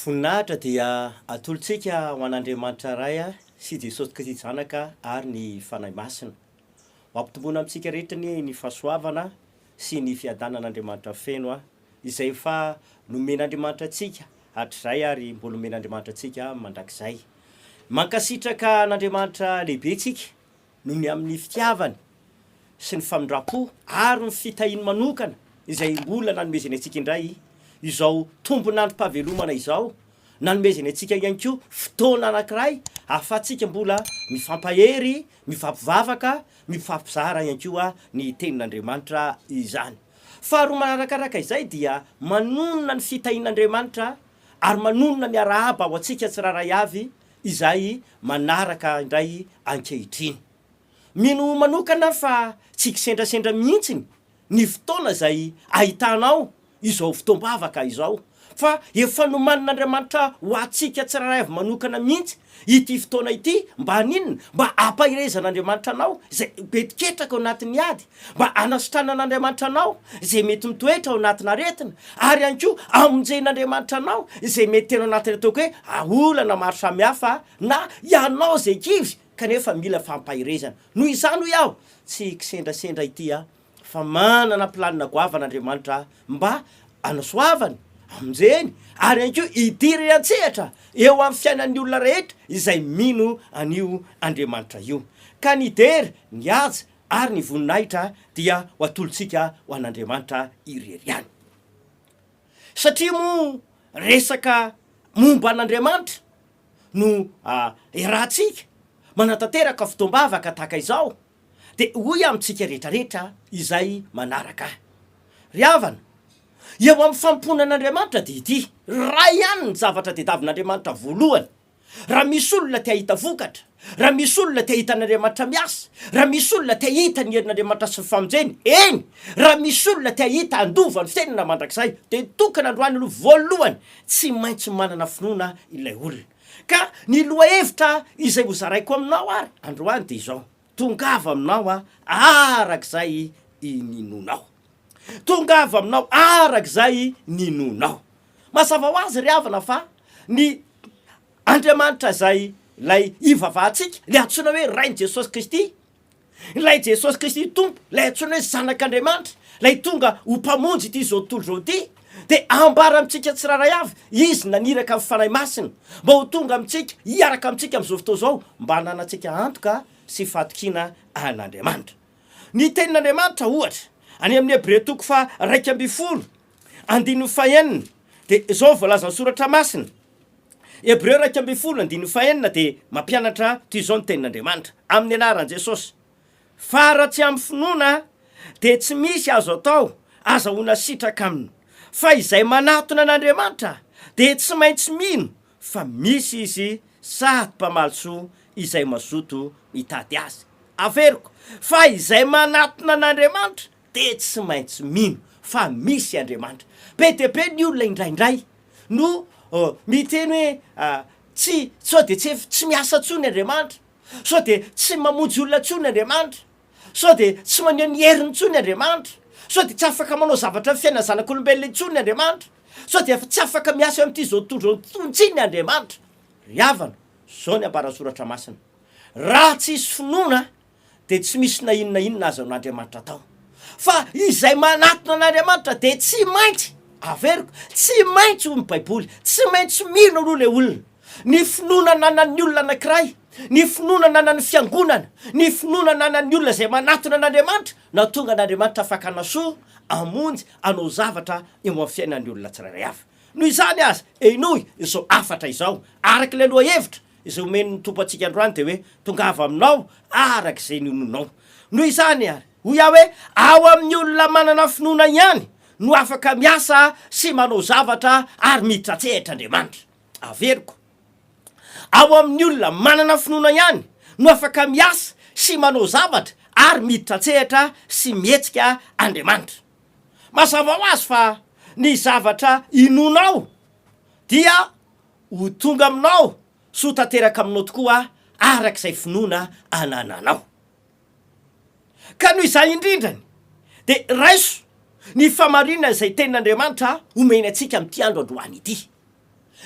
Voninahitra dia atolotsika ho an'Andriamanitra Ray sy Jesosy Kristy Zanaka ary ny Fanahy Masina. Ho ampitomboina amintsika rehetra anie ny fahasoavana sy ny fiadanan'Andriamanitra feno izay efa nomen'Andriamanitra antsika hatrizay ary mbola omen'Andriamanitra antsika mandrakizay. Mankasitraka an'Andriamanitra lehibe tsika noho ny amin'ny fitiavany sy ny famindram-po ary ny fitahiany manokana izay mbola nanomezany antsika indray izao tombon'androm-pahavelomana izao, nanomezany antsika ihany koa fotoana anankiray ahafahantsika mbola mifampahery, mifampivavaka, mifampizara ihany koa ny tenin'Andriamanitra izany. Faharoa manarakaraka izay dia manonona ny fitahian'Andriamanitra ary manonona ny arahaba ho antsika tsirairay avy izay manaraka indray ankehitriny. Mino manokana aho fa tsy kisendrasendra mihitsy ny fotoana izay ahitanao izao fotoam-bavaka izao, fa efa nomanin'Andriamanitra ho antsika tsirairay avy manokana mihitsy ity fotoana ity, mba haninona? Mba hampaherezan'Andriamanitra anao izay mety ketraka ao anatin'ny ady, mba hanasitranan'Andriamanitra anao izay mety mitoetra ao anatina aretina, ary ihany koa hamonjen'Andriamanitra anao izay mety tena ao anatin'ny ataoko hoe olana maro samihafa na ianao izay kivy kanefa mila fampaherezana. Noho izany hoy aho, tsy kisendrasendra ity aho fa manana planina goavana Andriamanitra mba hanasoavany, hamonjeny ary ihany koa hidirany an-tsehatra eo amin'ny fiainan'ny olona rehetra izay mino an'io Andriamanitra io. Ka ny dera, ny haja ary ny voninahitra dia ho atolotsika ho an'Andriamanitra irery ihany. Satria moa resaka momba an'Andriamanitra no iarahantsika manatanteraka fotoam-bavaka tahaka izao, dia hoy amintsika rehetrarehetra izay manaraka ahy, Ry havana, eo amin'ny fanompoana an'Andriamanitra dia ity, iray ihany ny zavatra tediavin'Andriamanitra voalohany, Raha misy olona te hahita vokatra, raha misy olona te hahita an'Andriamanitra miasa, raha misy olona te hahita ny herin'Andriamanitra sy ny famonjeny, eny, raha misy olona te hahita handova ny fiainana mandrakizay, dia tokana androany aloha voalohany tsy maintsy manana finoana ilay olona. Ka ny lohahevitra izay hozaraiko aminao ary androany dia izao, Tongava aminao aho arak'izay ninoanao. Tongava aminao arak'izay ninoanao. Mazava ho azy ry havana fa ny Andriamanitra izay ilay ivavahantsika, ilay antsoina hoe Rain'i Jesosy Kristy, ilay Jesosy Kristy Tompo, ilay antsoina hoe Zanak'Andriamanitra, ilay tonga ho Mpamonjy ity izao tontolo izao ity, dia ambara amintsika tsirairay avy, Izy naniraka ny Fanahy Masina mba ho tonga amintsika, hiaraka amintsika amin'izao fotoana izao, mba hananantsika antoka sy fahatokiana an'Andriamanitra. Ny Tenin'Andriamanitra, ohatra, any amin'ny Hebreo toko faha-11, andininy fahenina, dia izao no voalazan'ny Soratra Masina, Hebreo 11, andininy fahenina dia mampianatra toy izao ny Tenin'Andriamanitra, Amin'ny anaran'i Jesosy, fa raha tsy amin'ny finoana dia tsy misy azo atao azahoana sitraka aminy, fa izay manatona an'Andriamanitra dia tsy maintsy mino fa misy Izy sady mpamaly soa izay mazoto mitady Azy. Averiko, fa izay manatona an'Andriamanitra dia tsy maintsy mino fa misy Andriamanitra. Be dia be ny olona indraindray no miteny hoe tsy, sao dia tsy, tsy miasa intsony Andriamanitra, sao dia tsy mamonjy olona intsony Andriamanitra, sao dia tsy maneho ny heriny intsony Andriamanitra, sao dia tsy afaka manao zavatra amin'ny fiainan'ny zanak'olombelona intsony Andriamanitra, sao dia tsy afaka miasa eo amin'ity izao tontolo izao intsony Andriamanitra. Ry havana, izao ny ambaran'ny Soratra Masina, raha tsisy finoana dia tsy misy na inona inona azon'Andriamanitra atao. Fa izay manatona an'Andriamanitra dia tsy maintsy, averiko, tsy maintsy hoy ny Baiboly, tsy maintsy mino aloha ilay olona. Ny finoana ananan'ny olona anankiray, ny finoana ananan'ny fiangonana, ny finoana ananan'ny olona izay manatona an'Andriamanitra, nahatonga an'Andriamanitra afaka hanasoa, hamonjy, hanao zavatra eo amin'ny fiainan'ny olona tsirairay avy. Noho izany aza, henoy izao hafatra izao, araka ilay lohahevitra Izay omen'ny Tompo antsika androany dia hoe, Tongava aminao araka izay ninoanao. Noho izany àry, hoy aho hoe, ao amin'ny olona manana finoana ihany no afaka miasa sy manao zavatra ary miditra an-tsehatra Andriamanitra. Averiko, ao amin'ny olona manana finoana ihany no afaka miasa sy manao zavatra ary miditra an-tsehatra sy mihetsika Andriamanitra. Mazava ho azy fa ny zavatra inoanao dia Ho tonga aminao sy ho tanteraka aminao tokoa araka izay finoana anananao. Ka noho izany indrindrany dia raiso ny famarinana izay tenin'Andriamanitra omeny antsika amin'ity andro androany ity.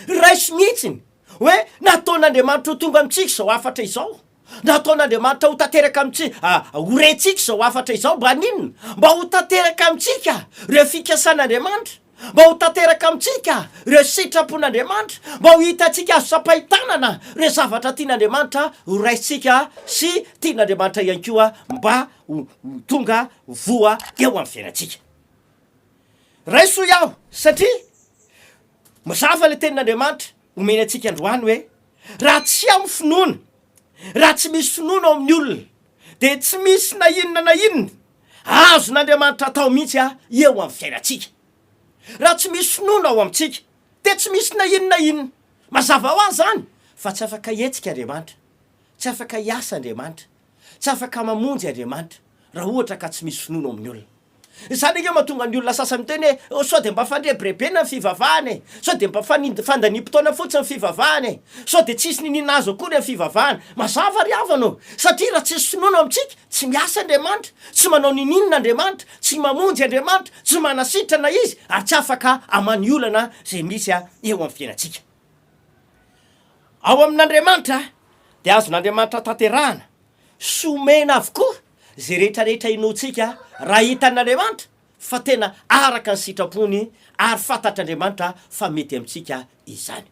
Raiso mihitsiny hoe nataon'Andriamanitra ho tonga amintsika izao hafatra izao. Nataon'Andriamanitra ho tanteraka amintsika, ho rentsika izao hafatra izao mba haninona? Mba ho tanteraka amintsika ireo fikasan'Andriamanitra, mba ho tanteraka amintsika ireo sitrapon'Andriamanitra, mba ho hitantsika azo tsapain-tanana ireo zavatra tian'Andriamanitra ho raisintsika sy tian'Andriamanitra ihany koa mba ho tonga voa eo amin'ny fiainantsika. Raiso hoy aho satria mazava ilay tenin'Andriamanitra omeny antsika androany hoe raha tsy ao ny finoana, raha tsy misy finoana ao amin'ny olona dia tsy misy na inona na inona azon'Andriamanitra atao mihitsy eo amin'ny fiainantsika. Raha tsy misy finoana ao amintsika dia tsy misy na inona na inona. Mazava ho azy izany fa tsy afaka hihetsika Andriamanitra, tsy afaka hiasa Andriamanitra, Tsy afaka mamonjy Andriamanitra raha ohatra ka tsy misy finoana ao amin'ny olona. Izany ange mahatonga ny olona sasany miteny hoe, sao dia mba fandrebirebena ny fivavahana e! Sao dia mba fandaniam-potoana fotsiny ny fivavahana e! Sao dia tsisy niniana azo akory ny fivavahana. Mazava ry havana ô! Satria raha tsisy finoana ao amintsika, tsy miasa Andriamanitra, tsy manao niniana Andriamanitra, tsy mamonjy Andriamanitra, tsy manasitrana Izy, ary tsy afaka hamaha ny olana izay misy eo amin'ny fiainantsika. Ao amin'Andriamanitra dia azon'Andriamanitra tanterahana sy omena avokoa izay rehetra rehetra inoantsika raha hitan'Andriamanitra fa tena araka ny sitrapony ary fantatr'Andriamanitra fa mety amintsika izany.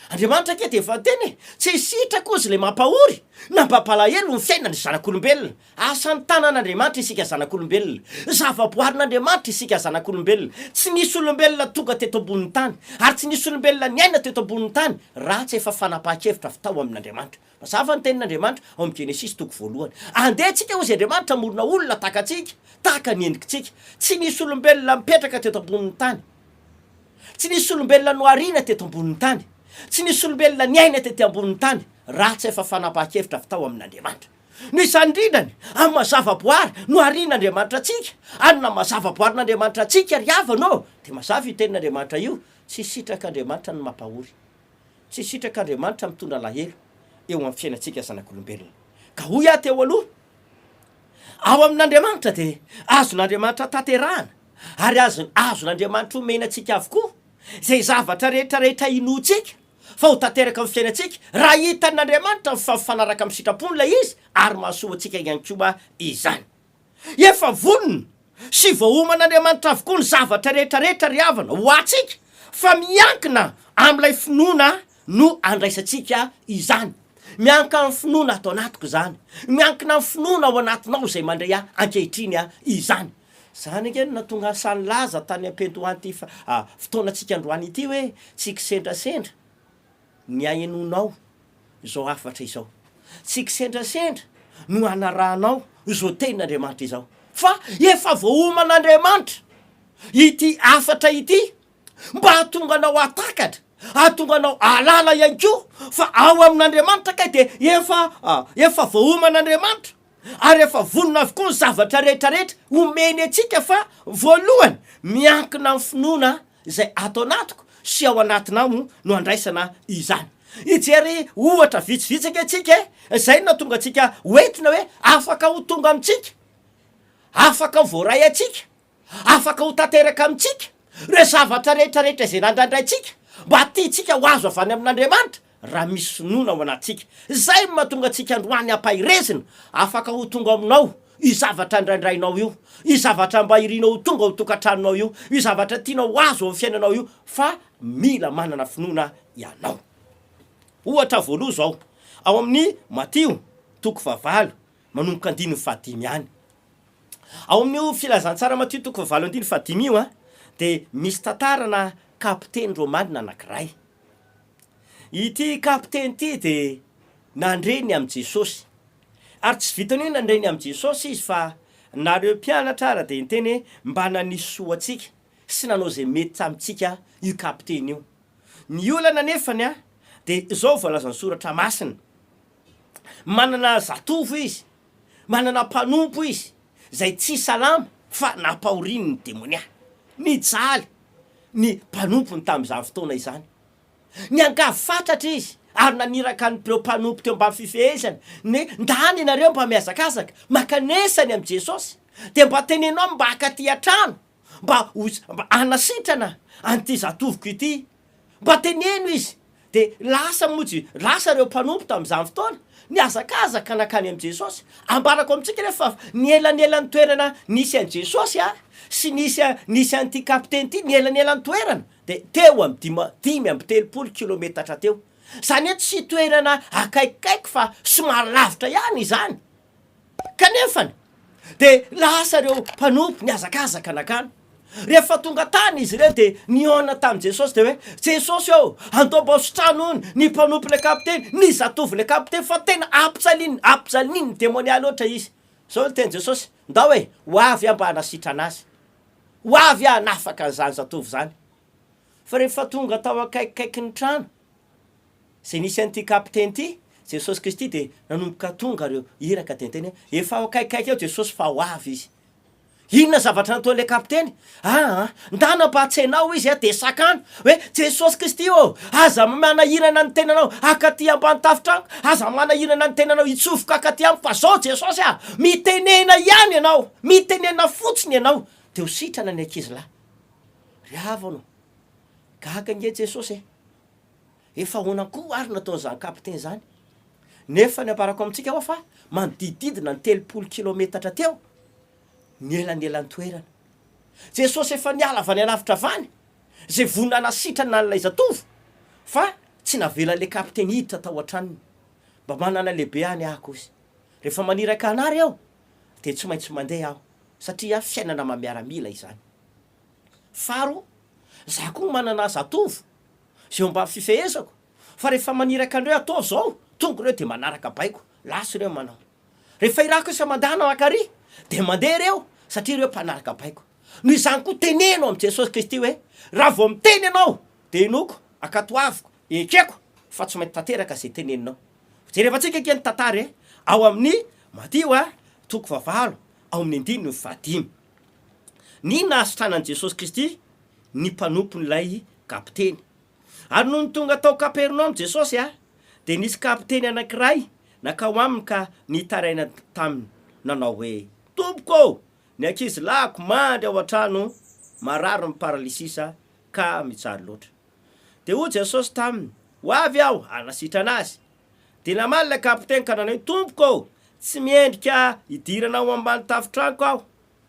Andriamanitra ange dia efa niteny e, tsy sitrako ozy ilay mampahory na mampalahelo ny fiainan'ny zanak'olombelona. Asan'ny tanan'Andriamanitra isika zanak'olombelona. Zavaboarin'Andriamanitra isika zanak'olombelona. Tsy nisy olombelona tonga teto ambonin'ny tany, ary tsy nisy olombelona niaina teto ambonin'ny tany, raha tsy efa fanapahan-kevitra avy tao amin'Andriamanitra. Mazava ny tenin'Andriamanitra ao amin'ny Genesisy toko voalohany. Andeha tsika hozy Andriamanitra hamorona olona tahaka antsika, tahaka ny endrikitsika. Tsy nisy olombelona nipetraka teto ambonin'ny tany. Tsy nisy olombelona nohariana teto ambonin'ny tany. Tsy nisy olombelona niaina tety ambonin'ny tany, raha tsy efa fanapahan-kevitra avy tao amin'Andriamanitra. Noho izany indrindrany, amin'ny maha zavaboary noharian'Andriamanitra antsika, ary na maha zavaboarin'Andriamanitra antsika ry havana ô, dia mazava io tenin'Andriamanitra io, tsy sitrak'Andriamanitra ny mampahory, tsy sitrak'Andriamanitra mitondra alahelo eo amin'ny fiainantsika zanak'olombelona. Ka hoy aho teo aloha, ao amin'Andriamanitra dia azon'Andriamanitra tanterahana, ary azon azon'Andriamanitra omena antsika avokoa izay zavatra rehetra rehetra inoantsika, fa ho tanteraka amin'ny fiainantsika raha hitan'Andriamanitra ny fa mifanaraka amin'ny sitrapony ilay izy ary mahasoa antsika ihany koa izany. Efa vonona sy voaoman'Andriamanitra avokoa ny zavatra rehetra rehetra ry havana ho antsika fa miankina amin'ilay finoana no andraisantsika izany. Miankina amin'ny finoana ato anatiko izany. Miankina amin'ny finoana ao anatinao izay mandre ahy ankehitriny izany. Izany ange no nahatonga an'i Sahy nilaza tany am-piandohan'ity fotoanantsika androany ity hoe tsy kisendrasendra ny hahenoanao izao hafatra izao. Tsy kisendrasendra no hanarahanao izao tenin'Andriamanitra izao. Fa efa voaoman'Andriamanitra ity hafatra ity mba hahatonga anao hahatakatra, hahatonga anao hahalala ihany koa fa ao amin'Andriamanitra kay dia efa efa voaoman'Andriamanitra. Ary efa vonona avokoa ny zavatra rehetra rehetra omeny antsika fa voalohany miankina amin'ny finoana izay ato anatiko sy ao anatinao no andraisana izany. Hijery ohatra vitsivitsy ange tsika e, izay no nahatonga antsika ho entina hoe afaka ho tonga amintsika, afaka ho voaray antsika. Afaka ho tanteraka amintsika ireo zavatra rehetra rehetra izay nandrandraintsika mba tiantsika ho azo avy any amin'Andriamanitra raha misy finoana ao anatintsika. Izay no mahatonga antsika androany ampaherezina, afaka ho tonga aminao io zavatra andrandrainao io, io zavatra mba irinao ho tonga ao tokantranonao io, io zavatra tianao ho azo ao amin'ny fiainanao io, fa mila manana finoana ianao. Ohatra voaloha izao, ao amin'ny Matio toko fahavalo manomboka andininy fahadimy ihany. Ao amin'io Filazantsara Matio toko fahavalo andininy fahadimy io dia misy tantarana kapiteny romanina anankiray. Ity kapiteny ity dia nandre ny amin'i Jesosy. Ary tsy vitan'ny hoe nandre ny amin'i Jesosy izy fa na ireo mpianatra ara dia niteny hoe mba nanisy soa antsika sy nanao izay mety tamintsika io kapiteny io. Ny olana anefany dia izao voalazan'ny soratra masina, manana zatovo izy Manana mpanompo izy izay tsy salama fa nampahoriany ny demonia. Nijaly ny mpanompony tamin'izany fotoana izany. Niangavy fatratra izy ary naniraka an'ireo mpanompo teo ambany fifehezany ny hoe, Ndany ianareo mba mihazakazaka, mankanesa any amin'i Jesosy, dia mba teneno aminy mba haka aty an-trano, mba ho, mba hanasitrana an'ity zatovoko ity. Mba teneno izy. Dia lasa moa Je, lasa ireo mpanompo tamin'izany fotoana, nihazakazaka nankany amin'i Jesosy. Ambarako amintsika anefa fa ny elanelan'ny toerana nisy an'i Jesosy sy nisy nisy an'ity kapiteny ity, ny elanelan'ny toerana dia teo amin'ny dima, 35 kilometatra teo. Izany hoe tsy toerana akaikikaiky fa somary lavitra ihany izany. Kanefany dia lasa ireo mpanompo nihazakazaka nankany. Rehefa tonga tany izy ireo dia nihaona tamin'i Jesosy dia hoe, Jesosy ô, andao mba ho sitrano hono ny mpanompon'ilay kapiteny, ny zatovon'ilay kapiteny fa tena ampijalian'ny ampijalian'ny demonia loatra izy. Izao no tenin'i Jesosy, Ndao e, ho avy aho mba hanasitrana azy. Ho avy aho hanafaka an'izany zatovo izany. Fa rehefa tonga tao akaikikaikin'ny trano, Izay nisy an'ity kapiteny ity, Jesosy Kristy, dia nanomboka tonga ireo iraka dia niteny hoe, Efa ao akaikikaiky ao Jesosy fa ho avy Izy. Inona zavatra nataon'ilay kapiteny? Aa, ndana mba tsenao izy a, dia sakano hoe, Jesosy Kristy ô, aza manahirana ny tenanao hakaty ambany tafon-tranoko, aza manahirana ny tenanao hitsofoka hakaty amiko fa zao Jesosy a, mitenena ihany ianao, mitenena fotsiny ianao, dia ho sitrana ny ankizilahy. Ry havana ô, gaga ange Jesosy e! Efa ahoana koa ary no ataon'izany kapiteny izany? Nefa ny ambarako amintsika hoa fa manodidididina ny 30 kilometatra teo ny elanelan-toerana. Jesosy efa niala avy any alavitra avy any, izay vonona hanasitrana an'ilay zatovo, fa tsy navelan'ilay kapiteny hiditra tao an-tranony. Mba manana lehibe any aho kosa. Rehefa maniraka anah reo dia tsy maintsy mandeha aho, satria fiainana maha miaramila izany. Faharoa, za koa manana zatovo Izay eo ambany fifehezako, fa rehefa maniraka an'ireo ataovy izao, tonga ireo dia manaraka baiko, lasa ireo manao. Rehefa irako isa mandana mankary, dia mandeha ireo, satria ireo mpanaraka baiko. Noho izany koa teneno amin'i Jesosy Kristy hoe, raha vao miteny ianao, dia inoako, ankatoaviko, ekeko, fa tsy maintsy tanteraka izay teneninao. Jerevantsika ange ny tantara e, ao amin'ny Matio a, toko fahavalo, ao amin'ny andininy fahadimy. Ny nahasitranan'i Jesosy Kristy ny mpanompon'ilay kapiteny. Ary nony tonga tao Kapernaomy Jesosy, dia nisy kapiteny anankiray nankao aminy ka nitaraina taminy, nanao hoe, Tompoko ô, ny ankizilahiko mandry ao an-trano, marary ny paralysisa ka mijaly loatra. Dia hoy Jesosy taminy, Ho avy aho hanasitrana azy. Dia namaly ilay kapiteny ka nanao hoe, Tompoko ô, tsy miendrika hidirana ao ambany tafon-tranoko aho,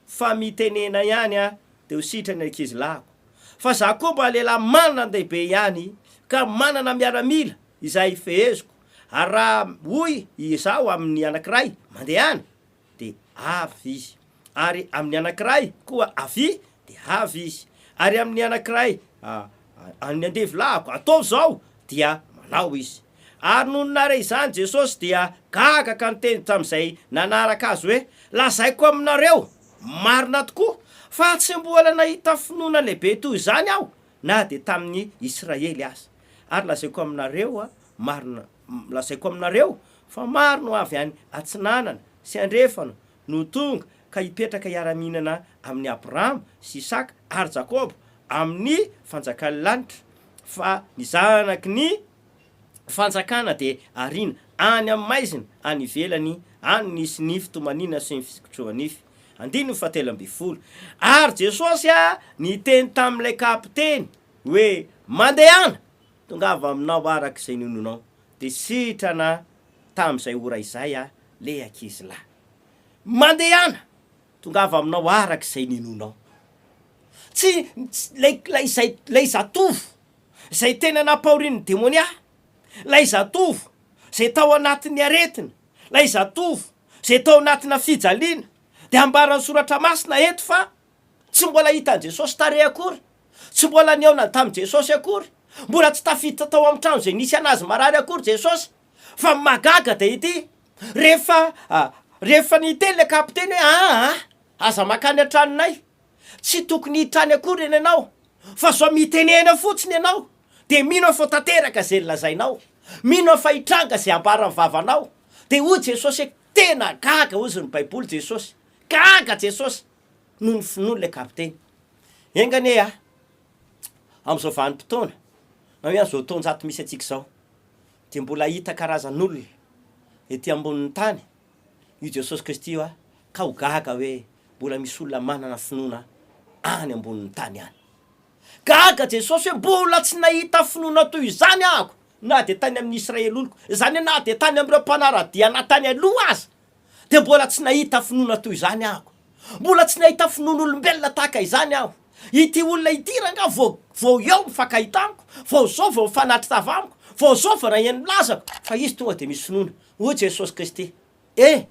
fa mitenena ihany a de ho sitrany ny ankizy lahiko fa za koa mba lehilahy manan-dehibe ihany ka manana miaramila izay feheziko ary raha hoy izaho amin'ny anankiray mandehana de avy izy ary amin'ny anankiray koa avia de avy izy ary amin'ny anankiray an'ny andevo lahiko ataovy izao dia manao izy. Ary nony nahare izany Jesosy dia gaga ka niteny tamin'izay nanaraka Azy hoe, Lazaiko aminareo marina tokoa fa tsy mbola nahita finoana lehibe toy izany Aho na dia tamin'ny Israely aza. Ary lazaiko aminareo marina, lazaiko aminareo fa maro no avy any atsinanana sy andrefana no tonga ka hipetraka hiara-mihinana amin'i Abrahama sy Isaka ary Jakoba amin'ny fanjakan'ny lanitra, fa ny zanaky ny fanjakana dia ariana any amin'ny maizina any ivelany any nisy ny fitomaniana sy ny fisikotroha-nify. Andininy fahatelo ambin'ny folo. Ary Jesosy niteny tamin'ilay kapiteny hoe, Mandehana, tongava aminao araka izay ninoanao. Dia sitrana tamin'izay ora izay ilay ankizilahy. Mandehana, tongava aminao araka izay ninoanao. Tsy, ilay, ilay izay, ilay zatovo izay tena nampahorian'ny demonia, ilay zatovo izay tao anatin'ny aretina, ilay zatovo izay tao anatina fijaliana, dia ambaran'ny Soratra Masina eto fa tsy mbola hitan'i Jesosy tarehy akory, tsy mbola nihaona tamin'i Jesosy akory, mbola tsy tafiditra tao amin'ny trano izay nisy an'azy marary akory Jesosy. Fa ny mahagaga dia ity, rehefa, rehefa niteny ilay kapiteny hoe, aa, aza mankany an-tranonay, Tsy tokony hiditra any akory eny ianao fa zao mitenena fotsiny ianao dia mino aho fa tanteraka izay nolazainao, mino aho fa hitranga izay ambaran'ny vavanao. Dia hoy Jesosy hoe tena gaga hozy ny baiboly Jesosy, gaga Jesosy noho ny finoan'ilay kapiteny. Enga anie aho amin'izao vanim-potoana na hoe amin'izao taonjato misy antsika izao dia mbola hahita karazan'olona ety ambonin'ny tany io Jesosy Kristy io aho ka ho gaga hoe mbola misy olona manana finoana any ambonin'ny tany any. Gaga Jesosy hoe mbola tsy nahita finoana toy izany ahako na dia tany amin'ny Israely oloko, izany hoe na dia tany amin'ireo mpanara-dia anah tany aloha aza dia mbola tsy nahita finoana toy izany ahako. Mbola tsy nahita finoan'olombelona tahaka izany aho. Ity olona ity rangaha vao vao eo mifankahita amiko, vao zao vao mifanatri-tava amiko, vao zao vao naheno ny lazako, fa izy tonga dia misy finoana. Hoy Jesosy Kristy, E!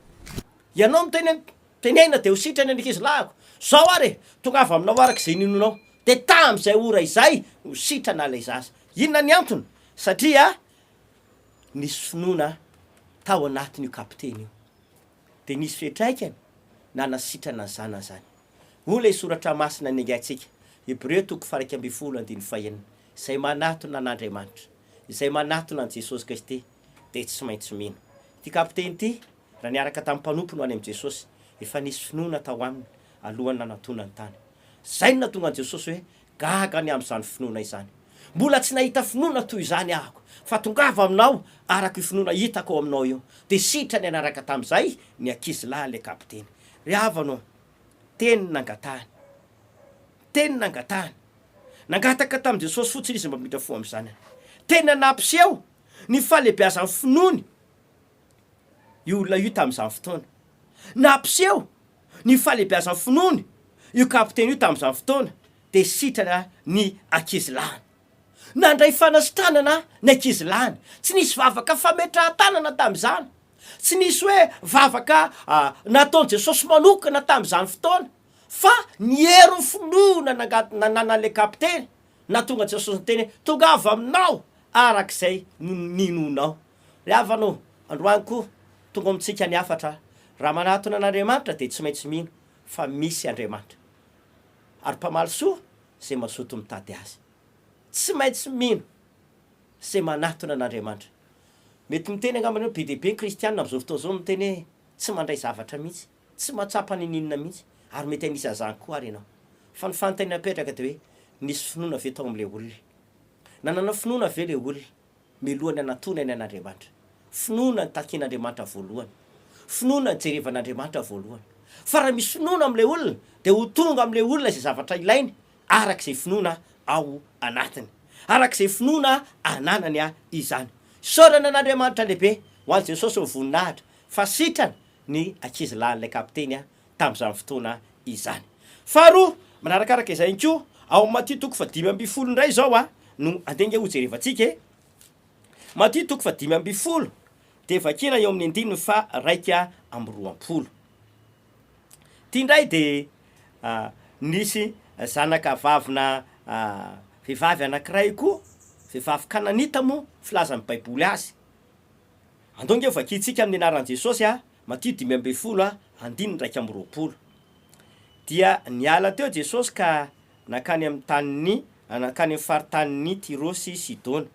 Ianao miteny an, tenena dia ho sitrana ny ankizilahiko. Zao ary e, tongava aminao araka izay ninoanao. Dia tamin'izay ora izay no sitrana ilay zaza. Inona ny antony? Satria nisy finoana tao anatin'io kapiteny io. Dia nisy fiantraikany nanasitrana ny zanany izany. Hoy ilay soratra masina niaingantsika, Hebreo toko faha-11 andininy fahenina, Izay manatona an'Andriamanitra, izay manatona an'i Jesosy Kristy, dia tsy maintsy mino. Ity kapiteny ity, raha niaraka tamin'ny mpanompony ho any amin'i Jesosy, efa nisy finoana tao aminy alohan'ny nanantonany tany. Izay no nahatonga an'i Jesosy hoe gaga ny amin'izany finoana izany. Mbola tsy nahita finoana toy izany ahako, fa tongava aminao araka io finoana hitako ao aminao io. Dia sitrany niaraka tamin'izay ny ankizilahy ilay kapiteny. Ry havana ô, teny nangatahany. Teny nangatahany. Nangataka tamin'i Jesosy fotsiny izy mba hamindra fo amin'ny zanany. Tena nampiseho ny fahalehibeazan'ny finoany io olona io tamin'izany fotoana. Nampiseho ny fahalehibeazan'ny finoany io kapiteny io tamin'izany fotoana, dia sitrana ny ankizilahiny. Nandray fanasitranana ny ankizilahiny. Tsy nisy vavaka fametrahan-tanana tamin'izany. Tsy nisy hoe vavaka nataon'i Jesosy manokana tamin'izany fotoana, fa ny herin'ny finoana nananan'ilay kapiteny Nahatonga Jesosy niteny hoe, Tongava aminao araka izay ninoanao. Ry havana ô, androany koa, tonga ao amintsika ny hafatra, raha manatona an'Andriamanitra dia tsy maintsy mino fa misy Andriamanitra, ary mpamaly soa izay mazoto mitady Azy. Tsy maintsy mino izay manatona an'Andriamanitra. Mety miteny angamba ianao, be dia be ny kristiana amin'izao fotoana izao miteny hoe tsy mandray zavatra mihitsy. Tsy mahatsapa n'inon'inona mihitsy, ary mety anisan'izany koa ary ianao. Fa ny fanontaniana apetraka dia hoe, nisy finoana ve tao amin'ilay olona? Nanana finoana ve ilay olona mialohan'ny hanatonany an'Andriamanitra? Finoana no takian'Andriamanitra voalohany. Finoana no jerevan'Andriamanitra voalohany. Fa raha misy finoana amin'ilay olona, dia ho tonga amin'ilay olona izay zavatra ilainy, araka izay finoana ao anatiny. Araka izay finoana ananany izany. Isaorana an'Andriamanitra lehibe, ho an'i Jesosy ny voninahitra, fa sitrana ny ankizilahin'ilay kapiteny tamin'izany fotoana izany. Faharoa, manarakaraka izay ihany koa, ao amin'ny Matio toko fahadimy ambin'ny folo indray izao no andeha ange hojerevantsika e. Matio toko fahadimy ambin'ny folo dia vakiana eo amin'ny andininy faha-21. Ity indray dia nisy zanaka vavina vehivavy anankiray koa, vehivavy kananita moa filazan'ny Baiboly azy. Andao ange ho vakintsika amin'ny anaran'i Jesosy a, Matio 15 a, andininy 21. Dia niala teo Jesosy ka nankany amin'ny tanin'ny, nankany amin'ny faritanin'i Tyro sy Sidona.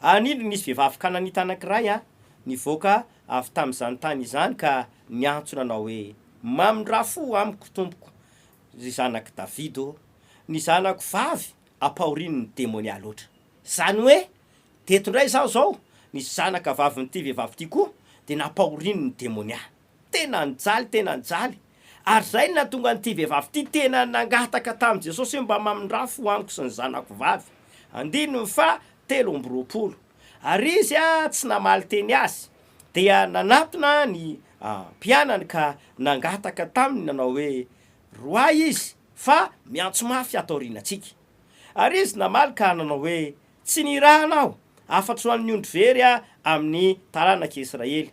Ary indro nisy vehivavy kananita anankiray a, nivoaka avy tamin'izany tany izany ka niantso nanao hoe, Mamindrà fo amiko, Tompoko, ry zanak'i Davida ô, ny zanako vavy ampahorian'ny demonia loatra. Izany hoe, Teto indray izaho izao, ny zanaka vavin'ity vehivavy ity koa dia nampahorian'ny demonia. Tena nijaly, tena nijaly. Ary izay no nahatonga an'ity vehivavy ity tena nangataka tamin'i Jesosy hoe mba mamindrà fo amiko sy ny zanako vavy. Andininy faha 23. Ary izy tsy namaly teny azy, dia nanatona ny mpianany ka nangataka taminy nanao hoe, Roahy izy, fa miantso mafy ato aorianantsika. Ary izy namaly ka nanao hoe, Tsy nirahana aho, afa-tsy ho an'ny ondry very amin'ny taranak'i Israely.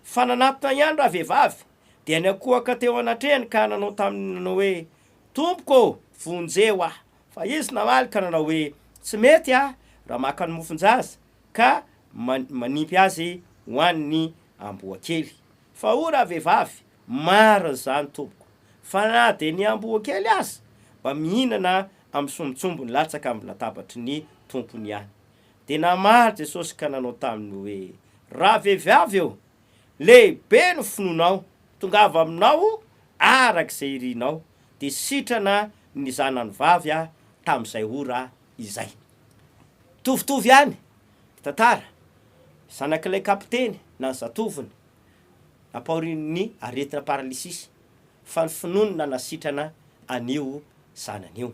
Fa nanatona ihany ravehivavy, dia niankohoka teo anatrehany ka nanao taminy nanao hoe, Tompoko ô, vonjeo aho. Fa izy namaly ka nanao hoe, Tsy mety aho raha maka ny mofon-jaza ka manimpy azy ho an'ny amboakely. Fa hoy ravehivavy, Marina izany, tompoko, fa na dia ny amboakely aza mba mihinana amin'ny sombintsombiny latsaka amin'ny latabatry ny tompony ihany. Dia namaly Jesosy ka nanao taminy hoe, Ravehivavy ô, lehibe ny finoanao, tongava aminao araka izay irinao. Dia sitrana ny zanany vavy tamin'izay ora izay. Mitovitovy ihany ny tantara, zanak'ilay kapiteny na ny zatovony, nampahorian'ny aretina paralysisy, fa ny finoany nanasitrana an'io zanany io.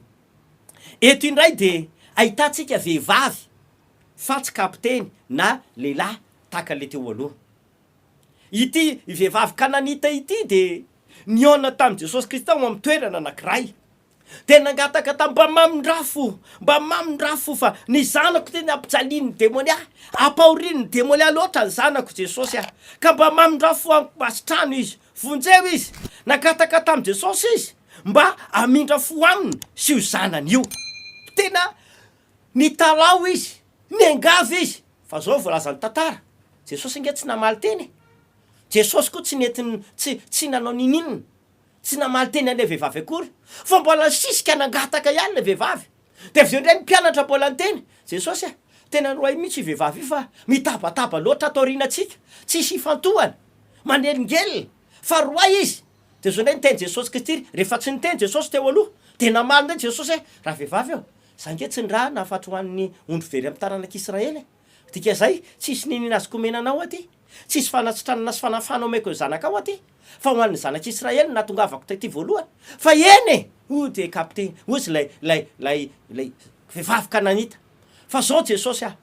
Eto indray dia ahitantsika vehivavy fa tsy kapiteny na lehilahy tahaka ilay teo aloha. Ity vehivavy kananita ity dia nihaona tamin'i Jesosy Kristy tao amin'ny toerana anankiray. Dia nangataka tamin'ny mba mamindrà fo, mba mamindrà fo fa ny zanako tena ampijalian'ny demonia, ampahorian'ny demonia loatra ny zanako Jesosy ah, ka mba mamindrà fo amiko mba sitrano izy, vonjeo izy. Nangataka tamin'i Jesosy izy mba hamindra fo aminy sy io zanany io. Tena nitalaho izy, niangavy izy, fa zao voalazan'ny tantara, Jesosy ange tsy namaly teny e, Jesosy koa tsy nety tsy tsy nanao ninoninona. Tsy namaly teny an'ilay vehivavy akory, fa mbola nisisika nangataka ihany ilay vehivavy. Dia avy eo indray ny mpianatra mbola niteny, Jesosy a, tena roahy mihitsy io vehivavy io fa mitabataba loatra ato aorianantsika, tsisy ifantohana, manelingelina, fa roahy izy. Dia izao indray niteny Jesosy Kristy, rehefa tsy niteny Jesosy teo aloha, dia namaly indray Jesosy hoe, Ravehivavy ô, za ange tsy nirahina afa-tsy ho an'ny ondry very amin'ny taranak'Israely e. Dikazay, tsisy niniana azoko omena anao aty, tsisy fanasitranana sy fanafahana omeko ny zanakao aty, fa ho an'ny zanak'Israely no nahatongavako taty voalohany. Fa eny e! Hoy dia kapiteny, hoy izy ilay, ilay, ilay, ilay vehivavy kananita, fa zao Jesosy ah,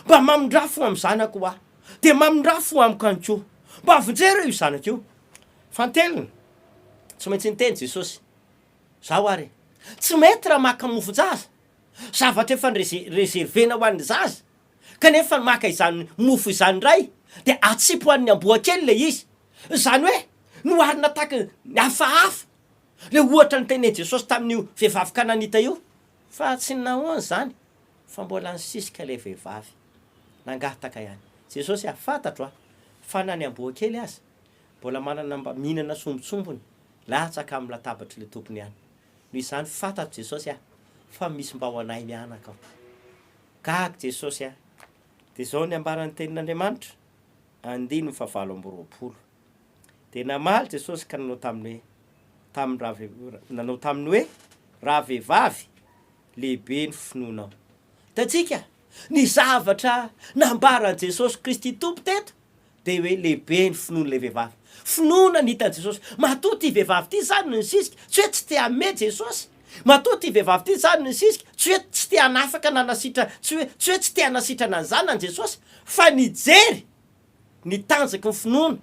mba mamindrà fo amin'ny zanako aho, dia mamindrà fo amiko ihany koa, mba vonjeo re io zanako io. Fantelony, tsy maintsy niteny Jesosy, zaho ary e, tsy mety raha maka mofon-jaza, Zavatra efa reservena ho an'ny zaza, kanefa ny maka izany mofo izany indray dia atsipy ho an'ny amboa kely ilay izy. Izany hoe noharina tahaka ny hafahafa ilay ohatra notenenin'i Jesosy tamin'io vehivavy kananita io. Fa tsy nahoana izany fa mbola nisisika ilay vehivavy, nangataka ihany. Jesosy ah, fantatro ah, fa na ny amboa kely aza mbola manana mba mihinana sombintsombiny latsaka amin'ny latabatr'ilay tompony ihany. Noho izany fantatro Jesosy ah fa misy mba ho anay mianaka ao. Gaga Jesosy ah. Dia izao ny ambaran'ny tenin'Andriamanitra, andininy fahavalo amby 20. Dia namaly Jesosy ka nanao taminy hoe, tamin'ny rave, nanao taminy hoe, Ravehivavy, lehibe ny finoanao. Hitantsika ny zavatra nambaran'i Jesosy Kristy Tompo teto Dia hoe lehibe ny finoan'ilay vehivavy. Finoana ny hitan'i Jesosy. Matoa ity vehivavy ity izany no nisisika, tsy hoe tsy te hanome Jesosy. Matoa ity vehivavy ity izany no nisisika, tsy hoe tsy te hanafaka na hanasitra, tsy hoe tsy hoe tsy te hanasitrana ny zanany Jesosy, fa nijery ny tanjaky ny finoana,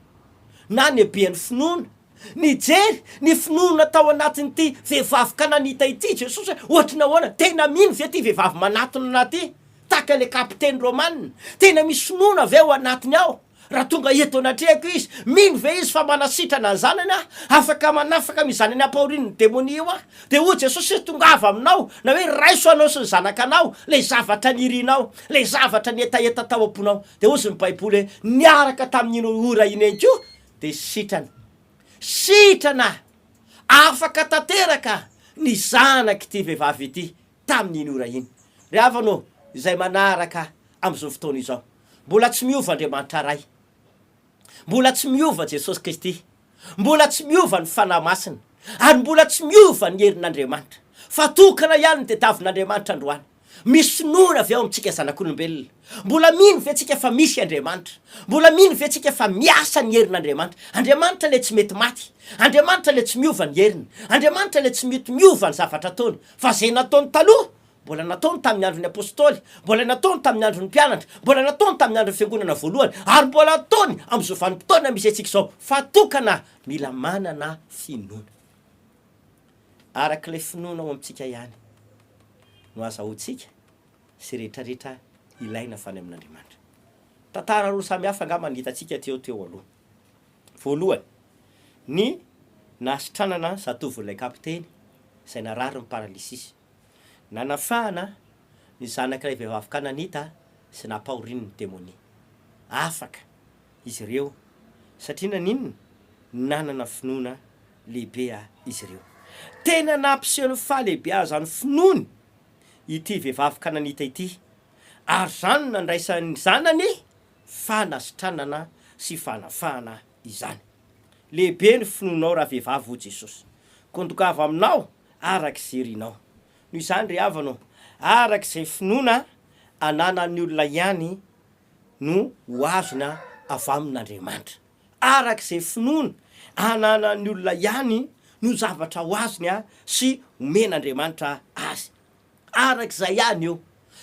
na ny habean'ny finoana. Nijery ny finoana tao anatin'ity vehivavy kananita ity Jesosy hoe ohatry ny ahoana, tena mino ve ity vehivavy manatona anà ity? Tahaka ilay kapiteny romana, tena misy finoana ve ao anatiny ao? Raha tonga eto anatrehako izy, mino ve izy fa manasitrana ny zanany aho? Afaka manafaka an'io zanany ampahorian'ny demonia io aho? Dia hoy Jesosy hoe, Tongava aminao, na hoe raiso anao sy ny zanakanao, ilay zavatra nirinao, ilay zavatra nihetaheta tao am-ponao. Dia hozy ny Baiboly hoe, niaraka tamin'iny ora iny ihany koa, dia sitrana. Sitrana! Afaka tanteraka ny zanak'ity vehivavy ity. tamin'iny ora iny. Ry havana ô, izay manaraka amin'izao fotoana izao, mbola tsy miova Andriamanitra Ray, mbola tsy miova Jesosy Kristy, mbola tsy miova ny Fanahy Masina, ary mbola tsy miova ny herin'Andriamanitra, fa tokana ihany ny tediavin'Andriamanitra androany. Misy finoana ve ao amintsika zanak'olombelona? Mbola mino ve tsika fa misy Andriamanitra? Mbola mino ve tsika fa miasa ny herin'Andriamanitra? Andriamanitra ilay tsy mety maty, Andriamanitra ilay tsy miova ny heriny, Andriamanitra ilay tsy mety miova ny zavatra ataony, Fa izay nataony taloha, mbola nataony tamin'ny andron'ny Apostoly, mbola nataony tamin'ny andron'ny mpianatra, mbola nataony tamin'ny andron'ny Fiangonana voalohany, ary mbola ataony amin'izao vanim-potoana misy antsika izao, fa tokana mila manana finoana. Araka ilay finoana ao amintsika ihany no azahoantsika sy rehetrarehetra ilaina avy any amin'Andriamanitra. Tantara roa samy hafa angamba ny hitantsika teo teo aloha. Voalohany, ny nahasitranana zatovon'ilay kapiteny izay narary ny paralysisy. Nanafahana ny zanak'ilay vehivavy kananita izay nampahorian'ny demonia. Afaka izy ireo satria naninona? Nanana finoana lehibe izy ireo. Tena nampiseho ny fahalehibeazan'ny finoany ity vehivavy kananita ity, ary izany no nandraisan'ny zanany fanasitranana sy fanafahana izany. Lehibe ny finoanao ravehivavy hoy Jesosy. Koa tongava aminao araka izay irinao. Noho izany ry havana ô, araka izay finoana ananan'ny olona ihany no ho azona avy amin'Andriamanitra. Araka izay finoana ananan'ny olona ihany no zavatra ho azony sy homen'Andriamanitra azy. arak'izay ihany io.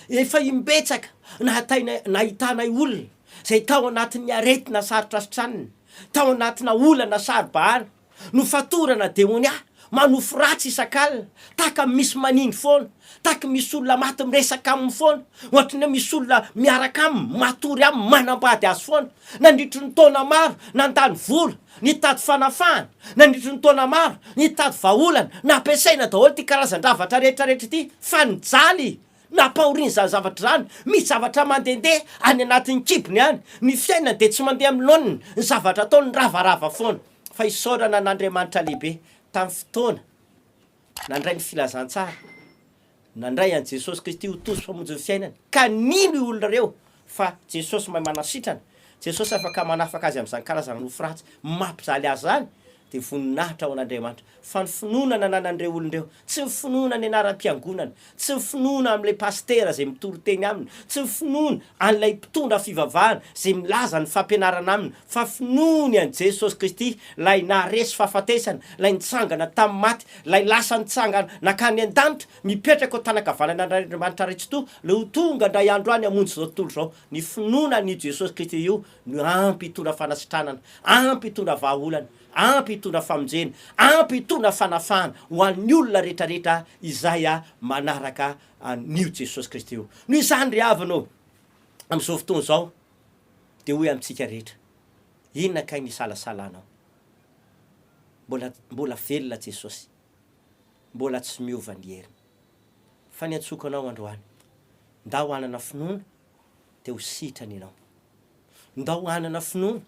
Efa imbetsaka nahataina nahitanay olona izay tao anatin'ny aretina sarotra sitranina, tao anatina olana saro-bahana, nofatorana demonia, manofy ratsy isak'alina, tahaka ny misy manindry foana, tahaka ny misy olona maty miresaka aminy foana, ohatry ny hoe misy olona miaraka aminy, matory aminy, manambady azy foana, nandritry ny taona maro, nandany vola, nitady fanafahana, nandritry ny taona maro, nitady vahaolana, nampiasaina daholo ity karazan-javatra rehetra rehetra ity, fa nijaly, nampahorian'izany zavatra izany, misy zavatra mandehandeha any anatin'ny kibony any, ny fiainany dia tsy mandeha amin'ny laoniny, ny zavatra ataony ravarava foana, fa isaorana an'Andriamanitra lehibe, tamin'ny fotoana nandray ny filazantsara, nandray an'i Jesosy Kristy ho Tompo sy Mpamonjy ny fiainany, ka nino io olona ireo fa Jesosy mahay manasitrana, Jesosy afaka manafaka azy amin'izany karazana nofy ratsy mampijaly azy izany, dia voninahitra ho an'Andriamanitra. Fa ny finoana nananan'ireo olona ireo, tsy ny finoana ny anaram-piangonana, tsy ny finoana amin'ilay pasitera izay mitory teny aminy, tsy ny finoana an'ilay mpitondra fivavahana izay milaza ny fampianarana aminy, fa finoany an'i Jesosy Kristy, ilay naharesy fahafatesana, ilay nitsangana tamin'ny maty, Ilay lasa nitsangana nankany an-danitra, mipetraka eo tanan-kavanan'Andriamanitra Ray Tsitoha, ilay ho tonga indray andro any hamonjy izao tontolo izao. Ny finoana an'io Jesosy Kristy io no ampy hitondra fanasitranana, ampy hitondra vahaolana, ampy hitondra famonjena, ampy hitondra fanafahana ho an'ny olona rehetrarehetra izay manaraka an'io Jesosy Kristy io. Noho izany ry havana ô, amin'izao fotoana izao dia hoy amintsika rehetra, inona kay ny isalasalanao? Mbola mbola velona Jesosy, mbola tsy miova ny heriny. Fa ny antsoko anao androany, ndao hanana finoana dia ho sitrana ianao. Ndao hanana finoana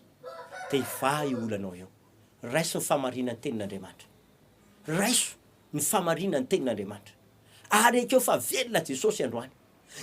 dia hivaha io olanao io. Raiso ny fahamarinan'ny tenin'Andriamanitra. Raiso ny fahamarinan'ny tenin'Andriamanitra. Ary ekeo fa velona Jesosy androany.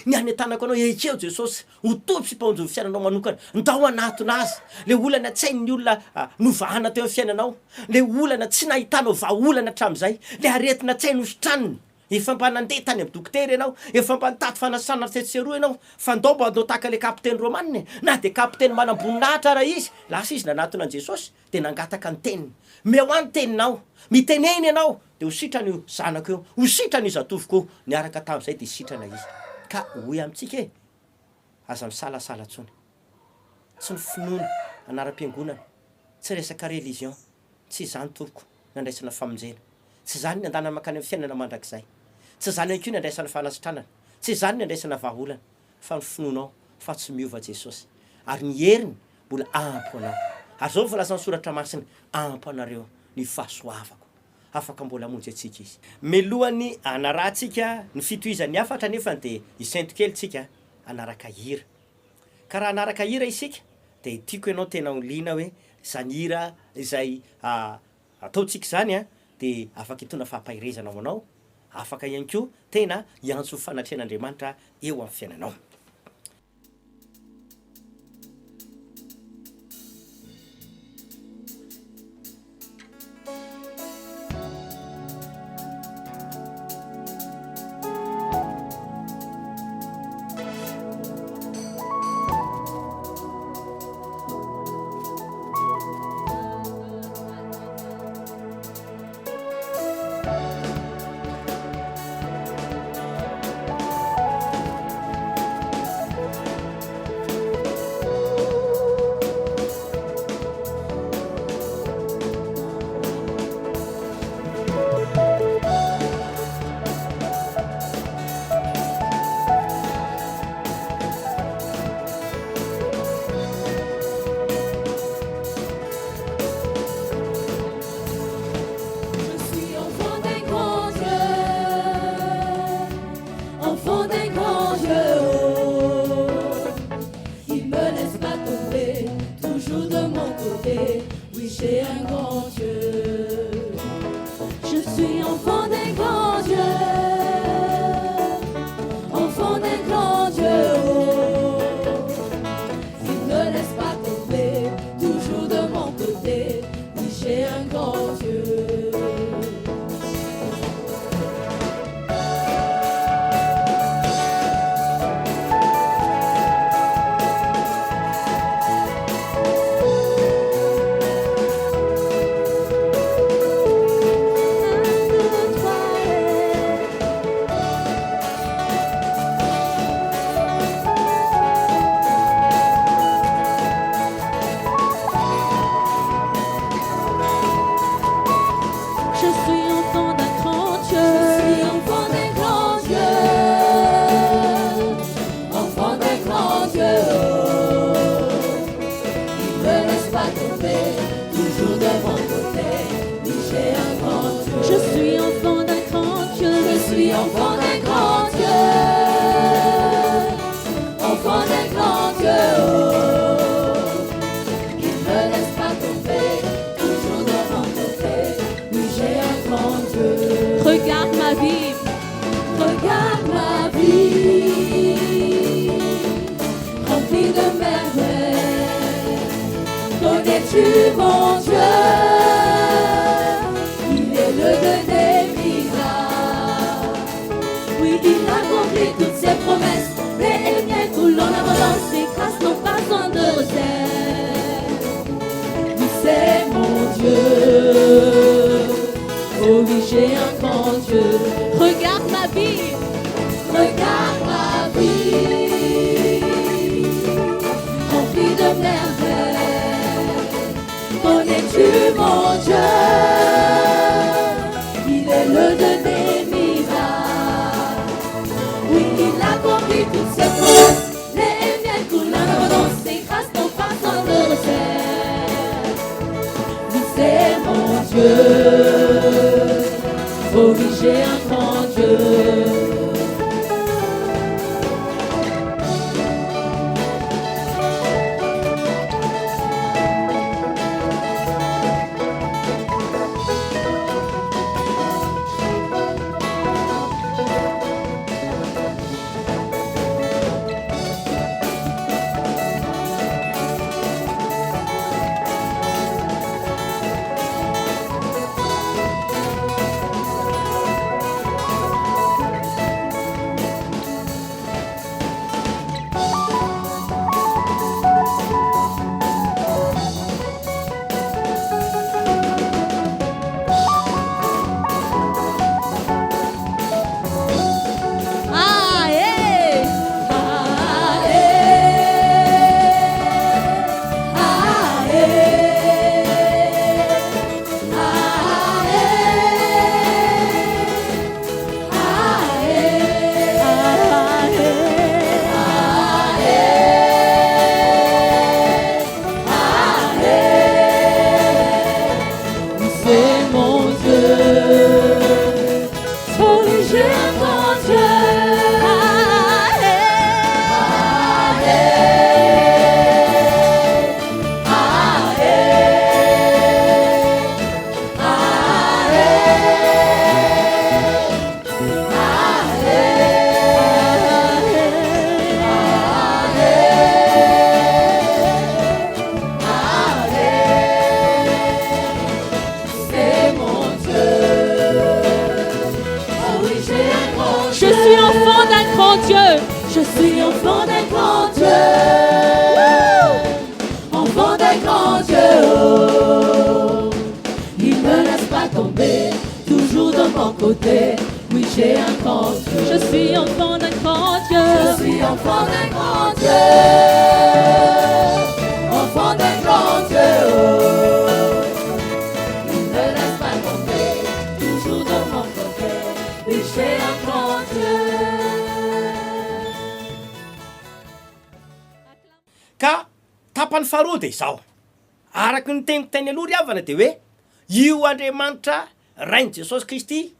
Ny hanentanako anao, ekeo Jesosy ho Tompo sy Mpamonjy ny fiainanao manokana. Ndao hanatona Azy. Le olana tsy hain'ny olona novahana teo amin'ny fiainanao, le olana tsy nahitanao vahaolana hatramin'izay, le aretina tsy hay nositranina. Efa mba nandeha tany amin'ny dokotera ianao, efa mba nitady fanasana tetsy sy eroa ianao, fa ndao mba andao tahaka le kapiteny romanina e! Na dia kapiteny manam-boninahitra ara izy, lasa izy nanatona an'i Jesosy, dia nangataka ny teniny. Omeo ahy ny teninao. Mitenena ianao, dia ho sitrana io zanako io, ho sitrana io zatovoko io. Niaraka tamin'izay dia sitrana izy. Ka hoy amintsika e, aza misalasala intsony. Tsy ny finoana anaram-piangonana, tsy resaka religion, tsy izany tompoko ny andraisana famonjena. Tsy izany ny andanana mankany amin'ny fiainana mandrakizay. Tsy izany ihany koa ny andraisana fanasitranana. Tsy izany ny andraisana vahaolana. Fa ny finoanao fa tsy miova Jesosy. Ary ny heriny mbola ampy ho anao. Ary izao no voalazan'ny Soratra Masina, Ampy anareo ny fahasoavako. Afaka mbola hamonjy antsika Izy. Mialohan'ny hanarahantsika ny fitohizan'ny hafatra anefa dia hisento kely tsika hanaraka hira. Ka raha hanaraka hira isika dia tiako ianao tena ho liana hoe izany hira izay ataontsika izany dia afaka hitondra fampaherezana ho anao, afaka ihany koa tena hiantso fanatrehan'Andriamanitra eo amin'ny fiainanao. Connais-tu mon Dieu? Il est le Dieu des miracles. Oui, il accomplit toutes ses promesses. Les miel coulent en abondance. Ses grâces n'ont pas besoin de recette. Oui, c'est mon Dieu. Oh oui, j'ai un grand Dieu. Regarde ma vie. Regarde ma vie. Remplie de merveilles. Connais-tu mon Dieu? Il est le Dieu des miracles. Oui, il accomplit toutes ses promesses. Les miel coulent en abondance. Ses grâces n'ont pas besoin de recette. Oui, c'est mon Dieu. Oh oui, j'ai un grand Dieu. Ah, eh! Ah, eh! Ah, eh! Ah, eh! Ah, eh! Ah, eh! Ah, eh! C'est mon Dieu. Oh oui, j'ai un grand Dieu. Ah, eh. Ah, eh. Ah, eh. Ah, eh. Ah, eh. Ah, eh. C'est mon Dieu. Oh oui, j'ai un grand Dieu. Je suis enfant d'un grand Dieu. Je suis enfant d'un grand Dieu. Enfant d'un grand Dieu. Oh. Il me laisse pas tomber, toujours de mon côté. Oui, j'ai un grand Dieu. Je suis enfant d'un grand Dieu. Je suis enfant d'un grand Dieu. Enfant d'un grand Dieu. Oh. Il ne laisse pas tomber, toujours de mon côté. Oui, j'ai un grand Dieu. Ka tapany faharoa de izao, araky ny teniko teny aloha ry havana de hoe io Andriamanitra Rain'i Jesosy Kristy,